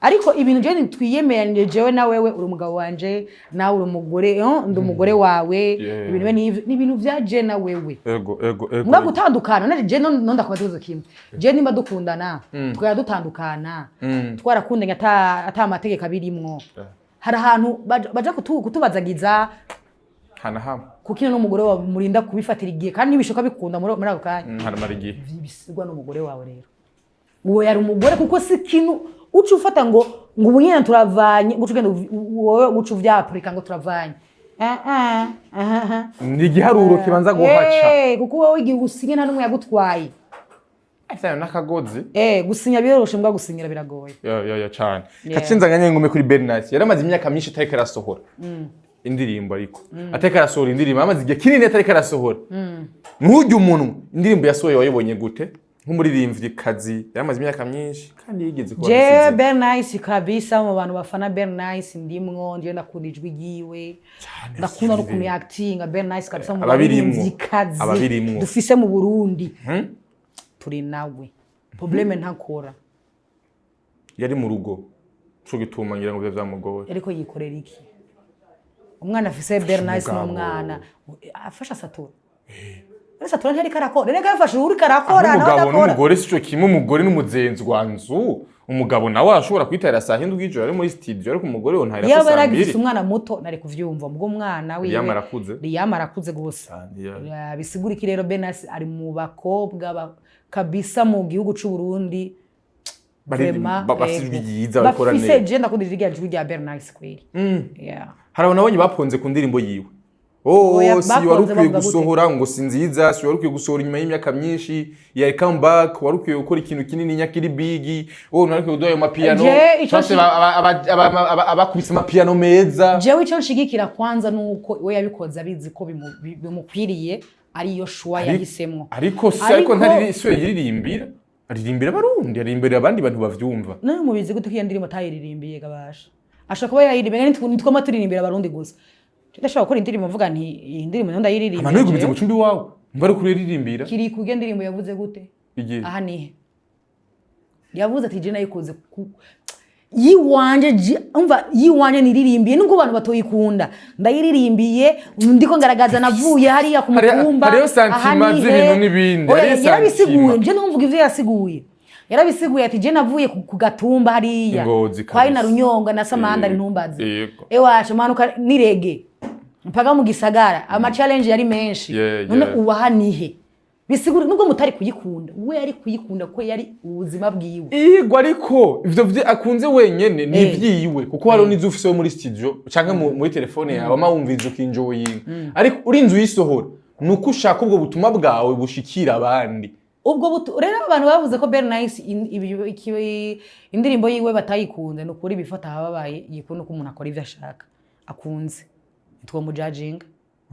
Ariko ibintu je twiyemeranije, jewe na wewe, uri umugabo wanje, nawe uri umugore, ndi umugore wawe. Ibintu bene ivyo ni ibintu vya je na wewe. Ego ego ego. Mbwa gutandukana naje je no ndakubaza ikibazo kimwe: je nimba dukundana tukaba dutandukana, twarakundanye ata amategeko abirimwo, hari ahantu baja kutubazagiza? Hana hamwe. Kuko ino n'umugore wawe murinda kubifatira igihe, kandi ntibishoka bikunda muri ako kanya. Haramara igihe. Bisigwa n'umugore wawe rero, uwo yari umugore, kuko si ikintu uca ufata ngo ubu nyine turavanye, ngo uce ugenda wowe uca uvyapurika ngo turavanye. Ah, ah, ah, ah. Ni igiharuro kibanza guhaca. Kuko wowe igihe usinye nta n'umwe yagutwaye. Ese n'akagozi. Gusinya biroroshe, mbwa gusinyira biragoye. Ya cane. Kacinzanganye ngume kuri Bernice, yaramaze imyaka myinshi atariko arasohora indirimbo, ariko atariko arasohora indirimbo, amaze igihe kinini atariko arasohora. Ntujye umunwa, indirimbo yasohoye wayibonye gute nk'umuririmvyikazi yaramaze imyaka myinshi kandi yigeze kuba Je musizi? Bernice kabisa, mu bantu bafana Bernice ndimwo, ndiyo ndakunda ijwi ryiwe, ndakunda n'ukuntu yakitinga Bernice kabisa mu Ababirimwo. baririmvyikazi Ababirimwo. dufise mu Burundi, turi nawe problème ntakora. Yari mu rugo, co gituma ngira ngo vyo vyamugoye. Ariko yikorera iki umwana afise Bernice? Umugabo. N'umwana afasha Satura. None Satura ntiyariko arakora? Reka yafashe uriko arakora nawe N'umugabo adakora. N'umugore sico kimwe, umugore n'umuzenzwanzu. Umugabo nawe arashobora kwitahira saa 7 y'ijoro ari muri studio, ariko umugore we ntahira ko Yaba saa yaragifise 2. umwana muto nari kuvyumva, ubwo umwana wiwe. Liam arakuze. Liam arakuze gose. Yeah. Ya, bisigura iki rero? Bernice ari mu bakobwa kabisa mu gihugu c'u Burundi. Vraiment, bafise ijwi ryiza, bakora bafise neza. Je ndakunda ijwi rya jwi rya Bernice kweli. Yeah. Hari abantu nabonye baponze ku ndirimbo yiwe. Oh, Oya, si wari baponze ukwiye bavuga gute? gusohora, ngo si nziza, si wari ukwiye gusohora inyuma y'imyaka myinshi ya comeback, wari ukwiye gukora ikintu kinini nyakiri big, oh, nari ukwiye kuduha ayo mapiano. Je, ico Bose abakubise amapiano meza. Jewe ico nshigikira kwanza nuko we yabikoze abizi ko bimukwiriye, ariyo choix yahisemwo. Ariko si ariko ntari si we yiririmbira, aririmbira Abarundi, aririmbira abandi bantu bavyumva. None mubizi gute ko iyo ndirimbo atayiririmbiye? Gabasha ashobora kuba yayiririmbiye. Nitwama turirimbira Abarundi gusa. Ndashobora gukora indirimbo mvuga nti iyi ndirimbo niyo ndayiririmbiye. Amano yigumize mu cumbi wawe mba ari kuririmbira. Kiri ku ndirimbo yavuze gute? Igihe Aha nihe yavuze ati je nayikoze yiwanje, umva, yiwanje niririmbiye nubwo abantu batoyikunda, ndayiririmbiye ndiko ngaragaza navuye hariya ku mutumba. Hariyo sentiments Aha nihe. z'ibintu n'ibindi, Oya, hariyo yarabisiguye. sentiments. Je numvuga ivyo yasiguye, yarabisiguye ati je navuye ku gatumba hariya Ingozi kwa kabisa. na Runyonga na Samandari, ntumbaze. Ewasha manuka nirege mpaka mu gisagara, ama challenge yari menshi. None ubu aha nihe bisigura nubwo mutari kuyikunda, we yari kuyikunda ko yari ubuzima bwiwe. Yego, ariko ivyo vye akunze wenyene ni ivyiwe, kuko hariho n'izo ufise muri studio canke muri telefone yawe ama wumviriza ukinjoyinga, ariko urinze uyisohora ni uko ushaka ubwo butumwa bwawe bushikira abandi. Ubwo rero abantu bavuze ko Bernice indirimbo yiwe batayikunze, ni ukuri bifata ahababaye yikunda uko umuntu akora ivyo ashaka akunze, nitwo mujajinga.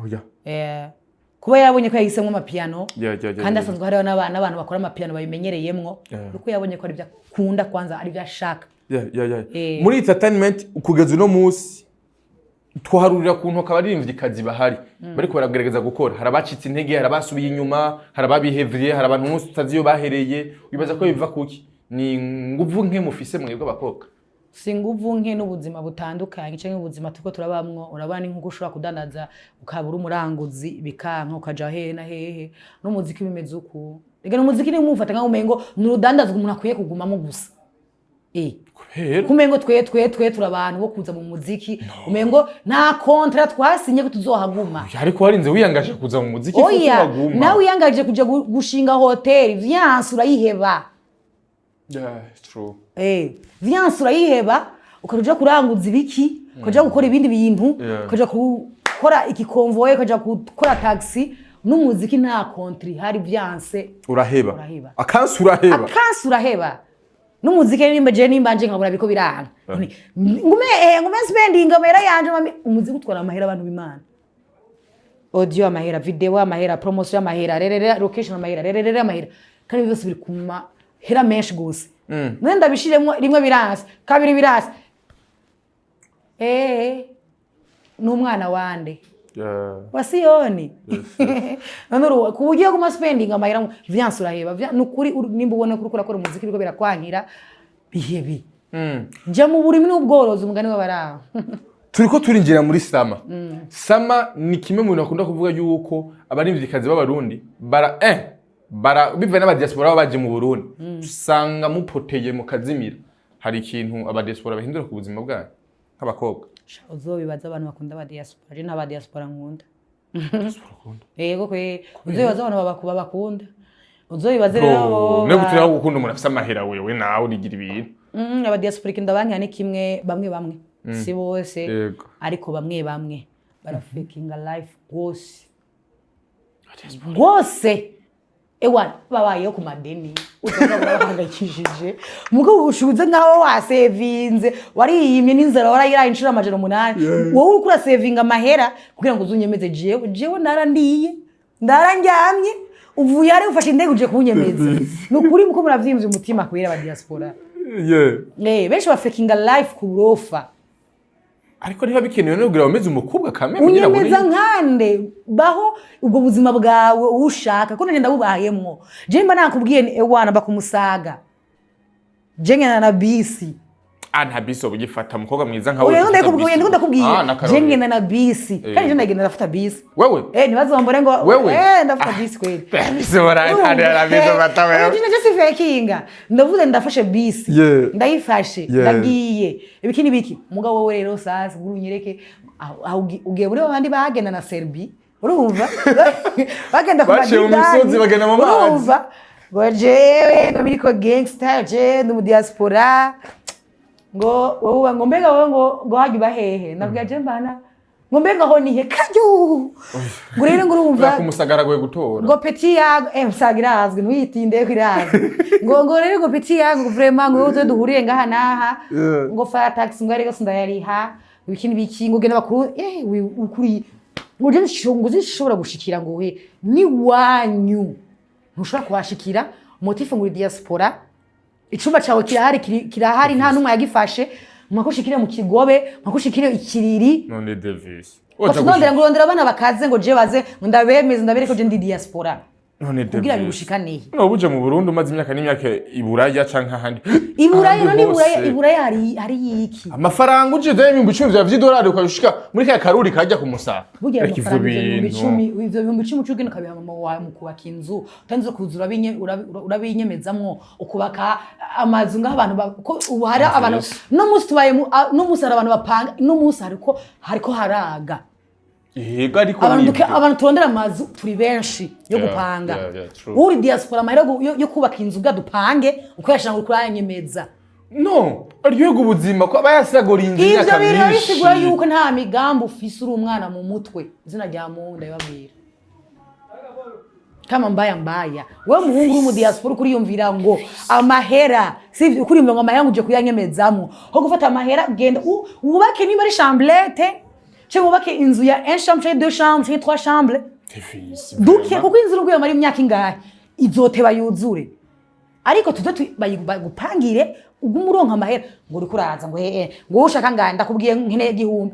Oya. Kuba yabonye ko yahisemo amapiano kandi asanzwe hariho n'abantu bakora amapiano babimenyereyemwo, nuko yabonye ko ari ibyo akunda kwanza, ari ibyo ashaka. Muri entertainment kugeza uno munsi twaharurira ku ntoka abaririmvyikazi bahari bariko baragerageza gukora. Hari abacitse intege, hari abasubiye inyuma, hari ababihevye, hari abantu umunsi tutazi iyo bahereye. Wibaza ko biva kuki? Ni nguvu nke mufise mwebwe abakobwa? Si nguvu nke, n'ubuzima butandukanye cyangwa ubuzima turiko turabamwo. Urabona, ni nk'uko ushobora kudandaza ukaba uri umuranguzi bikanka, ukaja hehe na hehe. N'umuziki bimeze uku. Reka, n'umuziki ni umufata nkaho umengo ni urudandazwa umuntu akwiye kugumamo gusa. Kubera Kumengo twe turi abantu bo kuza mu muziki, umengo nta contrat twasinye ko tuzohaguma. Ariko warinze wiyangaje kuza mu muziki kuko Oya. waguma. Nawe wiyangaje kuja gushinga hoteli, vyanse urayiheba. Yeah, it's true. Vyanse urayiheba, ukaja kuranguza ibiki, ukaja gukora ibindi bintu, ukaja gukora ikikonvoye, ukaja gukora taxi. N'umuziki nta contrat hari, vyanse Uraheba. Uraheba. Akansi uraheba. Akansi uraheba. N'umuziki nimba je nimba nje nkabona biriko biranga, ngume spending amahera yanje mami. Umuziki utwara amahera, abantu b'Imana. Audio amahera, video amahera, promotion amahera, rerere location amahera, rerere amahera, kandi byose biri ku mahera menshi gose. None ndabishiremwo rimwe biranse, kabiri biranse, n'umwana wande wa Siyoni. None ku buryo guma spending amahera vyanse uraheba. Nukuri nimba ubona ko uriko urakora umuziki biriko birakwankira, bihebi, jya mu burimi n'ubworozi, umugani w'abaraho. Turiko turinjira muri summer. Summer ni kimwe mu bintu bakunda kuvuga yuko abarimvyikazi b'Abarundi bara bivaye n'abadiaspora baba baje mu Burundi, usanga mupoteye mukazimira. Hari ikintu abadiaspora bahindura ku buzima bwanyu nk'abakobwa? Sha, uzobibaza abantu bakunda aba diaspora. Je nta ba diaspora nkunda. Yego kwe, uzobibaza abantu babakunda, uzobibaze rero bo. Niba turiho gukunda umuntu afise amahera, wewe nawe urigira ibintu. Aba diaspora ikintu ndabankira ni kimwe, bamwe bamwe, si bose, ariko bamwe bamwe barafakinga life rwose rwose. Ewa, babayeho ku madeni, usanga barahangayikishije mugo ushuze nkaho wasevinze, wariyimye n'inzara warayiraye inshuro 800. Wowe uriko urasevinga amahera kugira ngo uzunyemeze. Jewe narandiye, ndarandyamye, uvuye ari ufashe indege uje kunyemeza. Ni ukuri muko muravyimvye umutima kubera aba diaspora. Benshi bafakinga life ku burofa. Ariko niba bikenewe no kugira wemeze umukobwa kameme. Unyemeza nkande? Baho ubwo buzima bwawe ushaka ko nanjye ndabubayemwo. Je mba nakubwiye ni ewana bakumusaga, je ngenda na bisi. Ah, nta bisi woba ugifata, umukobwa mwiza nkawe. Oya, ufata ndakubwiye, bisi. ndiko ndakubwiye. Ah, n'akarorero. Je ngenda na bisi, kandi je ndagenda, ndafata bisi. Wewe? Eh, ntibazombore ngo Wewe? Eh, ndafata bisi kweli. Bisi barantandira, bisi bata wewe. Urumva, je sifakinga, ndavuze ndafashe bisi, ndayifashe, ndagiye ibiki n'ibiki. Mugabo wowe rero sasa nguru unyereke aho ugiye muri babandi bagenda na Serbi, urumva, bagenda ku Baciye mu madidani, misozi, bagenda mu mazi. Urumva ngo jewe ngo biriko gangster, je ndi mu diaspora, ngo wowe, ngo mbega wowe, ngo hajya uba hehe? Ndabwira je mbana, ngo mbega aho nihe kajyu, ngo rero ngo urumva Kubera ko umusagara agoye gutora. Ngo petit yago, eh, musaga irazwi, ntuyitinde ko irazwi, ngo rero ngo petit yago, ngo vraiment ngo wowe duhuriye ngaha naha, ngo faya taxi, ngo ariko sindayariha, ibiki n'ibiki, ngo genda bakuru, eh, ukuri ngo je ngo zishobora gushikira, ngo we ni wanyu ntushobora kuhashikira, motif ngo uri diaspora, icumba cawe kirahari, kirahari, nta numwe yagifashe, mwakushikire mu Kigobe, mwakushikire ikiriri. None Davis. Nondera ngo urondera abana bakaze, ngo je baze, ngo ndabemeze, ndabereke ko je ndi diaspora. None Kugira Davis. bigushikane. No buje mu Burundi umaze imyaka n'imyaka i Buraya canke ahandi. Iburaya Ahandi none Iburaya hose. Iburaya hari iki? Amafaranga uje 10,000 vy'idolari ukabishika muri ka karuri kajya ku musara. Burya ayo Reka ivyo mafaranga, ivyo bihumbi bintu. icumi, ivyo 10,000 uca ugenda ukabiha mama wawe mu kubaka inzu, utanze kuza urabinyemezamwo ukubaka amazu ngaho abantu ko ubu hari abantu no munsi tubaye no munsi hari abantu bapanga, no munsi hariko haraga. Yego, ariko Abantu nibyo. Abantu turondera amazu turi benshi yo gupanga. Yeah, true. Uri diaspora, amahera yo kubaka inzu ubwa dupange ukayashira ngo urayanyemeza. No, aryoherwa ubuzima ko aba yasagora inzu Ivyo imyaka bintu myinshi. bisigura yuko nta migambi ufise, uri umwana mu mutwe. Izina rya Mungu ndabibabwira kama mbaya mbaya. Wewe muhungu uri mu diaspora, ukuriyumvira ngo amahera, sivyo? Ukuriyumvira ngo amahera ngo uje kuyanyemezamwo, ho gufata amahera genda wubake, niba ari chambrette, cyangwa wubake inzu ya un chambre canke deux chambres canke trois chambres. Davis, Duke vraiment. kuko inzu nubwo yamara imyaka ingahe izoteba yuzure, ariko tuze bagupangire, ugume uronka amahera, ngo uriko uraza ngo eh, ngo wowe ushaka ngahe? Ndakubwiye nkeneye 1000,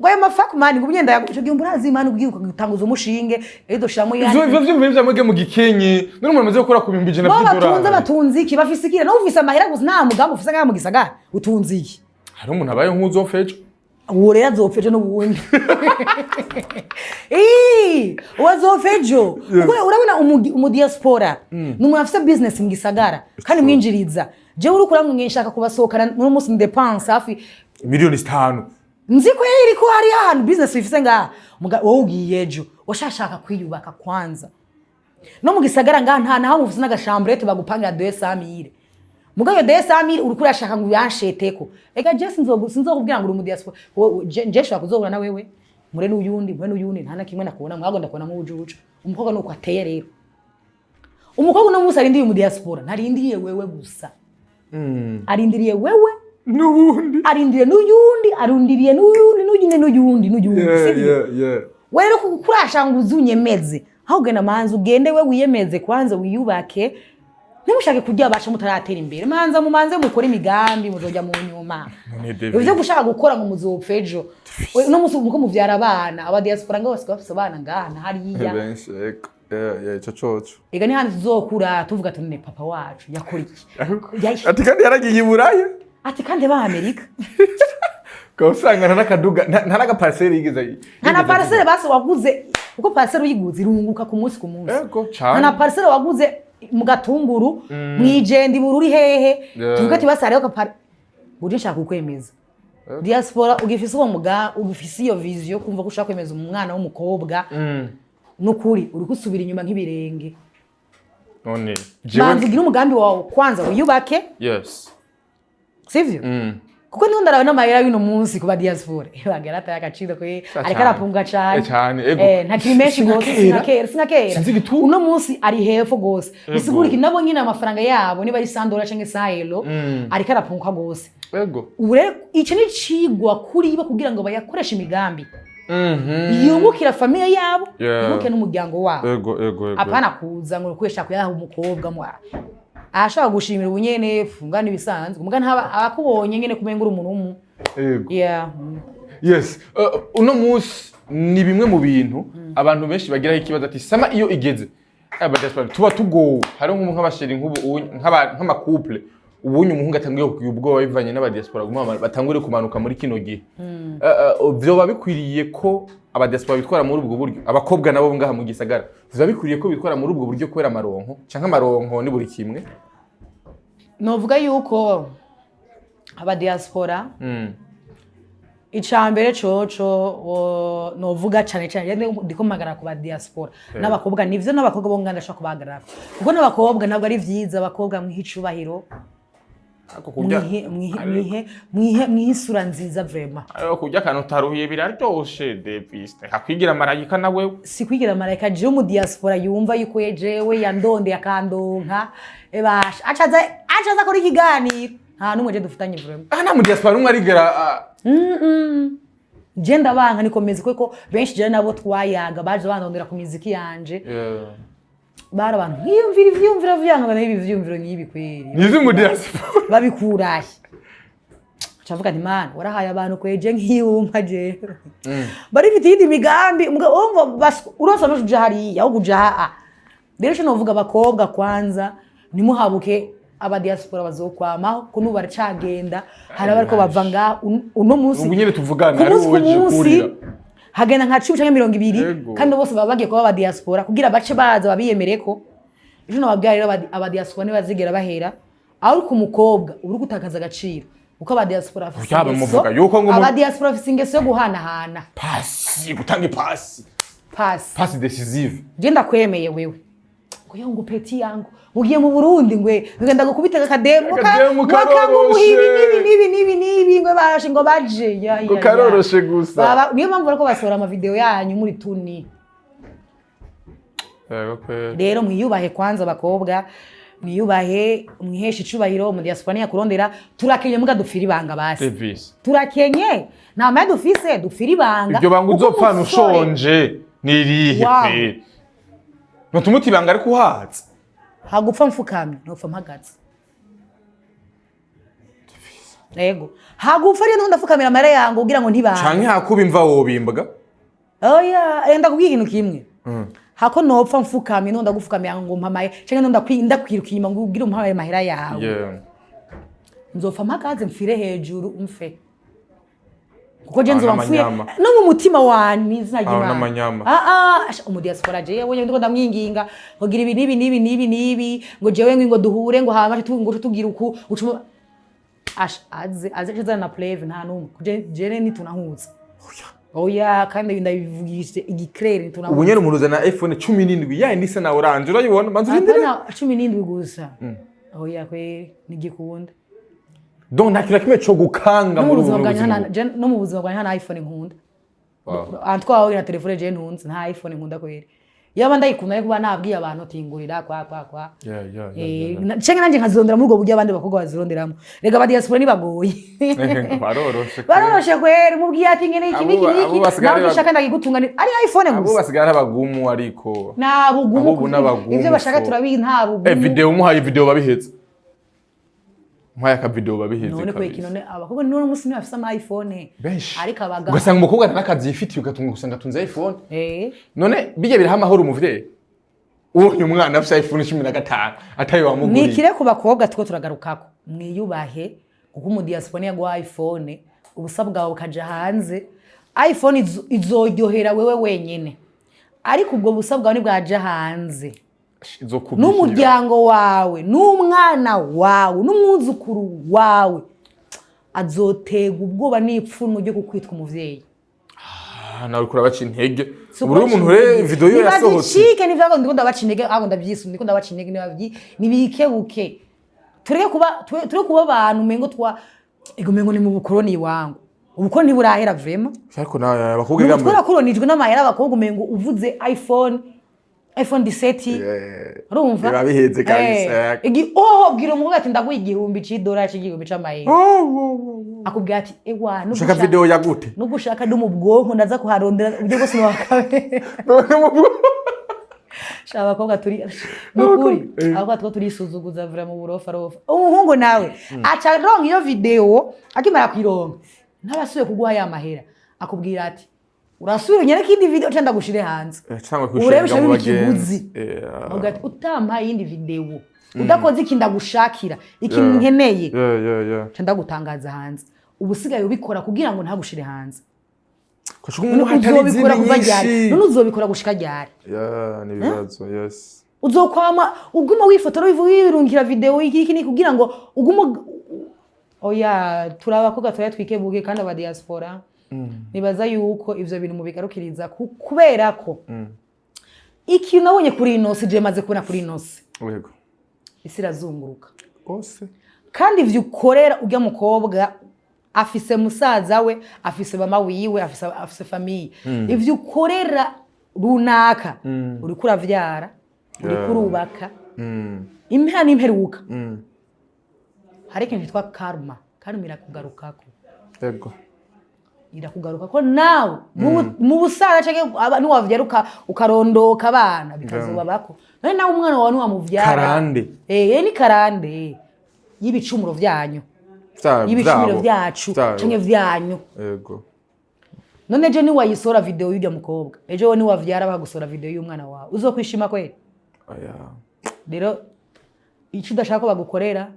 ngo ayo mafaku mani, ngo ugenda ico 1000 urazi mani, ubwiye ugatanguza umushinge rero dushiramo. Ivyo vyumviro vyamwebwe mu gikenye, none umuntu amaze gukora ku 100,000 Bo batunze vy'idolari. Batunze iki? Bafise iki? Nawe ufise amahera gusa, nta mugambi ufise ngaha mu gisagara, utunze iki? Hari umuntu abaye nk'uzopfa ejo. Uwo rero azopfa ejo n'ubundi. Ii, uwo azopfa ejo, kuko urabona umudiaspora ni umuntu afise business mu gisagara kandi mwinjiriza. Jewe uriko uramwe nshaka kubasohokana n'uno munsi, ndepanse hafi 5 miliyoni. Nzi ko iriko hari ahantu business ifise ngaha. Wowe ugiye ejo, washashaka kwiyubaka kwanza no mu gisagara ngaha, nta naho mufise n'agachambrette bagupangira 200 000. Mugabo iyo 200 000 uriko urashaka ngo uyansheteko. Ega je sinzokubwira ngo uri mu diaspora. Je nshobora kuzohura na wewe mure n'uyundi, mure n'uyundi, nta na kimwe nakubona mwago, ndakubona nk'ubujuju. Umukobwa nuko ateye rero. Umukobwa uno munsi arindiriye mu diaspora, ntarindiriye wewe gusa, arindiriye wewe n'ubundi, arindiriye n'uyundi, arindiriye n'uyundi, n'uyundi, n'uyundi, n'uyundi, sivyo? Yeah. Wewe rero kurasha ngo uze unyemeze, aho ugenda manza ugende we wiyemeze kwanza, wiyubake. Ntimushake kurya abasha mutaratera imbere. Manza mumanze mukore imigambi, muzojya mu nyuma. None David. Ibyo gushaka gukora ngo muzopfa ejo. Uno munsi muko muvyara abana, aba diaspora ngo basigaye bafise abana ngaha na hariya. Benshi, ego. Yeah, ico coco. Ega ni handi tuzokura tuvuga ati: "None papa wacu yakora iki?" Ati kandi yaragiye i Buraya. Ati kandi ba Amerika. Ukaba usanga nta n'akaduga, nta n'agaparcelle yigeze Nta na parcelle basi waguze, kuko parcelle uyiguze irunguka ku munsi ku munsi. Ego. Nta na Cane. parcelle waguze mu Gatunguru, mwijenda iburu hehe, tuvuge ati basi hariho kapar buri. Nshaka kukwemeza diaspora ugifise uwo muga, ugifise iyo vision, kumva ko ushaka kwemeza umwana w'umukobwa, nukuri uri gusubira inyuma nk'ibirenge. None Manza ugire umugambi wawe kwanza, wiyubake, sivyo? Kuko niho ndaraba n'amahera y'uno munsi ku ba diaspora bagera ataye agaciro kwe, ariko arapunga cane. Eh, cane, ego. Eh, ntakiri menshi Sinka gose. kera. Sinka kera, sinka kera. Sinzi igituma. Uno munsi ari hepfo gose, bisigura iki? Nabo nyine amafaranga yabo, niba ari 100 dollars canke 100 euro, ariko arapunguka gose. Ubu rero ico ni cigwa kuri bo kugira ngo bayakoreshe imigambi yungukira famille yabo, yunguke n'umuryango wabo. Ego. Apana kuza ngo ukoresha kuyaha umukobwa mu ashobora gushimira ubunyene funga n'ibisanzwe, muga ntaba abakubonye nyene kumenga uri umuntu w'umu yeah. Yes, uno munsi ni bimwe mu bintu abantu benshi bagiraho ikibazo, ati sama iyo igeze aba diaspora tuba tugowe. Hari nk'aba chéri nk'ubu nk'amacouple. Ubunye umuhungu atanguye kugira ubwoba bivanye n'abadiaspora guma batangure kumanuka muri kino gihe. Vyoba bikwiriye ko abadiaspora bitwara muri ubwo buryo? Abakobwa nabo ngaha mu gisagara, vyoba bikwiriye ko bitwara muri ubwo buryo kubera amaronko, canke amaronko ni buri kimwe? Novuga yuko abadiaspora, icambere coco novuga cane cane ndiko mpagarara ku badiaspora n'abakobwa, nivyo, n'abakobwa bo nganda ndashobora kubahagarara, kuko n'abakobwa ntabwo ari vyiza. Abakobwa, mwihe icubahiro. Ariko kurya mwihe mwihe mwihe mwihe mwihe isura nziza vraiment. Ariko kurya akantu utaruhiye biraryoshe, Davis. Reka kwigira marayika na wewe. Si kwigira marayika. Jewe mu diaspora yumva yuko jewe yandondeye akandonka, ebasha acaza akora ikiganiro, nta n'umwe je dufitanye vraiment. Ah, nta mu diaspora n'umwe arigera Je ndabanka, nikomeza kuko benshi jewe nabo twayaga baje bandondera ku miziki yanje. Bari abantu nkiyumvira ivyiyumviro vyanga n'ibi vyiyumviro nk'ibi kweri. Nizi mu diaspora. Babikurahe? Cavuga nti: "Mana, warahaye abantu kweje nkiyumpa jewe barifite iyindi migambi." Umva uronse amajwi uja hariya aho kuja haa. Rero ico novuga, abakobwa kwanza ntimuhabuke, abadiaspora bazokwamaho ko n'ubu baracagenda. Hari abariko bava ngaha uno munsi. Ubu nyene tuvugana ku ari munsi ku wowe je munsi kurira. Hagenda nka 10 canke 20. Kandi bose baba bagiye kuba abadiaspora kugira bace baza babiyemereko. Ejo nababwira rero, abadiaspora ntibazigera bahera. Aho uri ku mukobwa uba uri gutakaza agaciro, kuko abadiaspora bafise Yaba ingeso, muvuga yuko ngo abadiaspora bafise ingeso yo guhanahana. Pasi, gutanga ipasi. Pasi. Passe décisive. Je ndakwemeye wewe, ngo yo, ngo petit yangu ugiye mu Burundi, ngwe ngenda gukubita akademu. Akademu Wakanguha ibi karoroshe. n'ibi n'ibi n'ibi n'ibi, ngo barashe, ngo baje ya, Ngo ya, ya. karoroshe gusa. Niyo mpamvu bariko basohora amavideo yanyu muri tuni. Yego kweli. Rero mwiyubahe kwanza, abakobwa mwiyubahe, mwiheshe icubahiro. Mu diaspora niyakurondera, turakenye muga dupfira ibanga basi. Davis. Turakenye, nta maya dufise, dupfira ibanga. Iryo banga Kuko uzopfana umusore ushonje ni irihe? Wow. Kweli nutumuta ibanga ariko uhatse. Hagupfa mfukamye ntopfa mpagaze. Yego, hagupfa rero ndafukamira amara yangu kugira ngo ntibanga. Canke hakuba imva wobimbwa. Oya, ndakubwira ikintu kimwe: hako nopfa mfukamye no ndagufukamira ngo mpamaye, canke no ndakwiruka inyuma ngo ugire umpaye amahera yawe, nzopfa mpagaze, mfire hejuru mfe, kuko je Aho nzoba mfuye n'amanyama. no mu mutima wanje izina Aho ry'Imana. n'amanyama. Ah ah, asha, umudiaspora jewe ndiko ndamwinginga ngo gira ibi n'ibi n'ibi n'ibi n'ibi, ngo jewe ngo duhure, ngo hama ngo tugira uku ucuma, asha aze aze azana na preuve. Nta numwe je nitunahuza, oya, kandi ndabivugishije igiclere, nitunahuza. Ubu nyene umuntu uzana iPhone 17 yayindi isa na orange, urayibona, manza urindire. Apana 17 gusa, oya kweri, nigikunda. Donc nta kintu na kimwe co gukanga No mu muri buzima ubu bwanjye buzima. No mu buzima bwanjye nta iPhone nkunda. Wow. Antwawe na telefone je ntunze, nta iPhone nkunda kweri. Yaba ndayikunda ariko kuba nabwiye abantu tingurira kwa kwa kwa. Canke nanje nkazirondera muri ubwo buryo abandi bakobwa bazironderamo. Rega aba diaspora ntibagoye. Baroroshe. Baroroshe kweri. Mubwiye ati ngene iki n'iki Abo n'iki, basigaye nawe ushaka ndagigutunganira ari iPhone abo gusa. Basigaye ari abagumu ariko. Nta bugumu. Abo ubu n'abagumu Ivyo bashaka fo. turabizi, nta bugumu. Video, umuhaye video babihetse, umuhaye aka video babiheze. None kweki? Kabisa. None abakobwa none umunsi niwe bafise ama iPhone. Benshi. Ariko abagabo Ugasanga umukobwa nta n'akazi yifitiye, ugatunga usanga atunze iPhone. None bijya biraha amahoro umuvyeyi ubonye umwana afise iPhone 15 atayo wamuguriye? Nikire ku bakobwa two turagarukako, mwiyubahe, kuko umudiaspora niyaguha iPhone ubusa bwawe bukaja hanze, iPhone izoryohera wewe wenyene, ariko ubwo busa bwawe ntibwaja hanze Izokubishyira. n'umuryango wawe n'umwana wawe n'umwuzukuru wawe azotega ubwoba n'ipfunwe ryo kukwitwa umuvyeyi. Ah, nawe uriko urabaca intege. Si Ubu rero umuntu rero video yo yasohotse. Ntibazicike, nivyo ndiko ndabaca intege, ahubwo ndavyisunga, ndiko ndabaca intege. Nibikebuke, tureke kuba tureke kuba abantu umengo twa ego, umengo ni mu bukoroni iwangu. Ubukoroni ntiburahera vraiment. Ariko nawe abakobwa Nubu gamwe twarakoronijwe n'amahera. Abakobwa umengo uvuze iPhone 17, urumva Biba biheze kabisa. Oh, bwira umukobwa ati ndaguha 1000 c'idolari, c'igihumbi c'amayero, akubwira ati ewa Ushaka video ya gute? Nubwo ushaka no mu bwonko ndaza kuharondera uburyo bwose wakabe. Sha, abakobwa turi nukuri, abakobwa two turisuzuguza vura mu burofa rofa. Umuhungu nawe aca aronka iyo video, akimara kuyironka ntabasubiye kuguha ya mahera, akubwira ati Urasubira unyereke iyindi video canke ndagushire hanze. Cyangwa Urebe kwishinga mu bica biba bagenzi. ikiguzi. Uvuga ati utampaye iyindi video, udakoze iki ndagushakira, iki nkeneye, nca ndagutangaza hanze. Ubu usigaye ubikora kugira ngo ntagushire hanze. Kuko None umuntu hatari uzobikora izindi kuva ryari? nyinshi. None uzobikora gushika ryari? Yeah, ni ibibazo, yes. Uzokwama uguma wifotora, wirungikira video iki iki, ni kugira ngo ugume oya, turi abakobwa, turaya twikebuke kandi aba diaspora. Nibaza yuko ivyo bintu mubigarukiriza kubera ko ikintu nabonye kuri ino si je maze kubona kuri ino si, isi irazunguruka. Rwose. Kandi ivyo ukorera urya mukobwa, afise musaza we, afise mama wiwe, afise famille. Ivyo ukorera runaka, uriko uravyara, uriko urubaka, impera n'imperuka hari ikintu cyitwa karma. Karma irakugarukako. Irakugarukako nawe mu busaza canke niwavyara ukarondoka abana, bikazobabako. None nawe umwana wawe niwamuvyara Karande. Ni karande y'ibicumuro vyanyu, y'ibicumuro vyabo. vyacu Vyabo. canke vyanyu. None ejo niwayisora video y'urya mukobwa, ejo wowe niwavyara bakagusora video y'umwana wawe, uzokwishima kweli? Oya. Rero icyo udashaka ko bagukorera,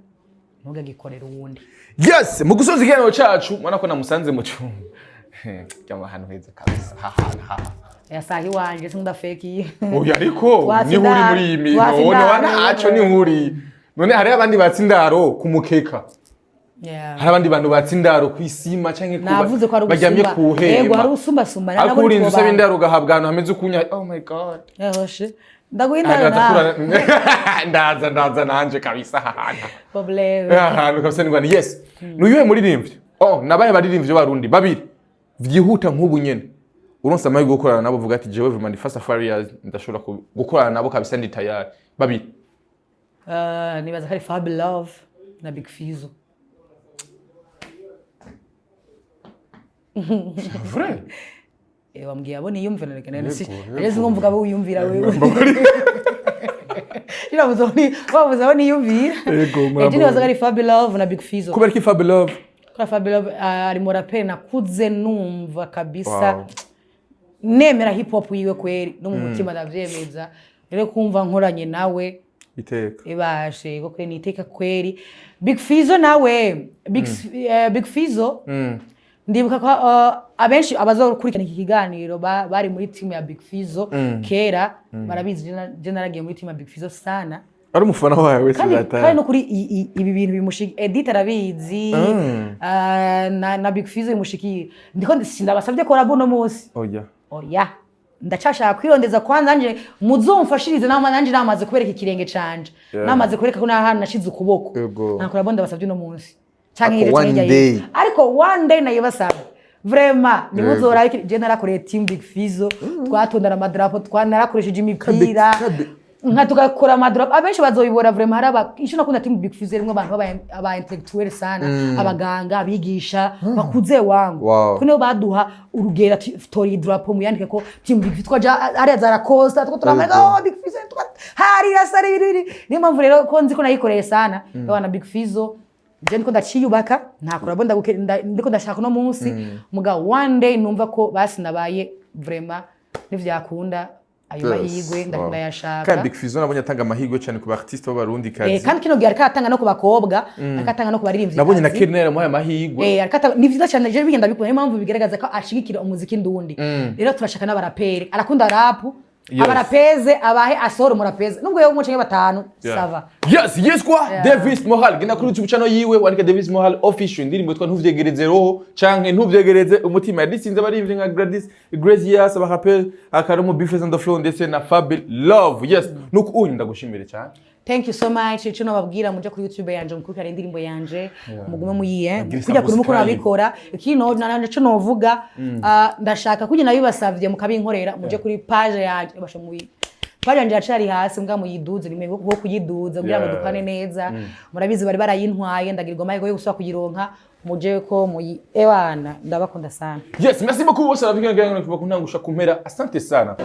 ntugagikorere uwundi. Yes, mu gusoza ikiganiro cacu, mubona ko namusanze mu cyumba cyangwa ahantu heza kabisa, haha. Yasaha iwanje sindafekiye. Oya, ariko Twatse niho uri indaro. muri iyi mirimo Twatse none indaro. ntacyo niho uri. None hariho abandi batse indaro ku mukeka, hari abandi bantu batse indaro ku isima canke Navuze ko hari baryamye ubusumba. ku hema. Yego, hari ubusumbasumbane. Ariko urinze usaba indaro ugahabwa ahantu hameze ukunya, oh my God. Yahoshe, ndaguha indaro. Ndaza Nawe ndaza nanje kabisa ahantu. Problème. Ahantu kabisa ni Rwanda. Yes, nuyuhe muririmbyi, oh, nabaye baririmbyi b'Abarundi babiri vyihuta nk'ubu nyene uronse amahirwe yo gukorana nabo, uvuga ati jewe vraiment ndi Fast Farious, ndashobora gukorana nabo kabisa, ndi tayari, babiri? Nibaza ko ari Fab Love na Big Fizzo. Vrai? Wambwiye abo niyumvira, reka none si Yego, rero singo mvuga abo wiyumvira wewe. Wabuze aho wabuze aho niyumvira. Yego, Je nibaza ko ari Fab Love na Big Fizzo. Kubera ko Fab Love? Kubera Fab Love ari mu raperi nakuze numva kabisa. Nemera hip hop yiwe kweri, no mu mutima ndavyemeza. Rero kumva nkoranye nawe, iteka. Ibashe ko kweri ni iteka kweri. Big Fizzo nawe, Big Fizzo, ndibuka ko abenshi abazokurikirana iki kiganiro bari muri timu ya Big Fizzo kera barabizi. Je naragiye muri timu ya Big Fizzo sana. Ari umufana wawe. Kandi no kuri ibi bintu bimushiki Edith arabizi, na Big Fizzo bimushikiye. Ndiko sindabasabye collabo no munsi. Oya. Oya, ndacashaka kwirondeza kwanza nanje muzomfashirize nama nanje namaze kubereka ikirenge canje, namaze kubereka ko nahantu nashize ukuboko. Nta collabo ndabasabye uno munsi canke Ariko hirya canke one hirya day. y'ejo. Ariko one day nayibasaba vraiment nimuzora. Je narakoreye team Big Fizzo, twatondana amadarapo, twanarakoresheje imipira nka tugakora amadarapo, abenshi bazoyibora vraiment. Hari aba icyo nakunda team Big Fizzo, rimwe abantu aba intellectuel sana, abaganga, abigisha bakuze wangu. Ko nibo baduha urugero ati tora iyi drapo muyandike ko team Big Fizzo, twaja hariya za Lacoste two turamara, oh, Big Fizzo harira sare ibiri. Niyo mpamvu rero ko nzi ko nayikoreye sana abana Big Fizzo. Je ndiko ndaciyubaka, nta collabo ndiko ndashaka uno munsi, mugabo one day numva ko basi nabaye vraiment nivyakunda ayo mahirwe ndayashaka. Kandi Big Fizzo nabonye atanga amahirwe cyane ku ba artiste b'Abarundi kazi. Kandi kino gihe ariko aratanga no ku bakobwa, ariko atanga no ku baririmbyi. Nabonye na Kerina yaramuhaye amahirwe. Ariko ni vyiza cyane, je bigenda bikunda, niyo mpamvu bigaragaza ko ashigikira umuziki ndundi. Rero turashaka n'abaraperi, arakunda rap, abarapeze abahe, asohora umurapeze nubwo yewe umwe canke batanu, ça va. Yes kwa Davis Mohal, genda kuri YouTube channel yiwe wandika Davis Mohal Official, indirimbo yitwa Ntuvyegereze Roho canke Ntuvyegereze Umutima yadisinze abaririmbyi nka Gladys Gracias, abaraperi Akarumu, Bifes on the Floor ndetse na Fabi Love. Yes, nuko unyu ndagushimire cyane. Thank you so much. Ico nobabwira, muje kuri YouTube yanje mukurikirane indirimbo yanje, mugume muyiye Bagire kujya kuri mukuru subscribe. abikora ikino naco novuga, ndashaka kugira nabibasavye mukabinkorera, muje kuri page yanje, basha muyi page yanje yacari hasi mbwa muyiduze nimwe wo kuyiduza kugira ngo dukane neza. Murabizi bari barayintwaye, ndagirirwa amahirwe yo gusubira kuyironka, muje ko muyi ewana, ndabakunda sana. Yes, merci beaucoup bose abavikana kuva ku ntangusha kumpera. Asante sana.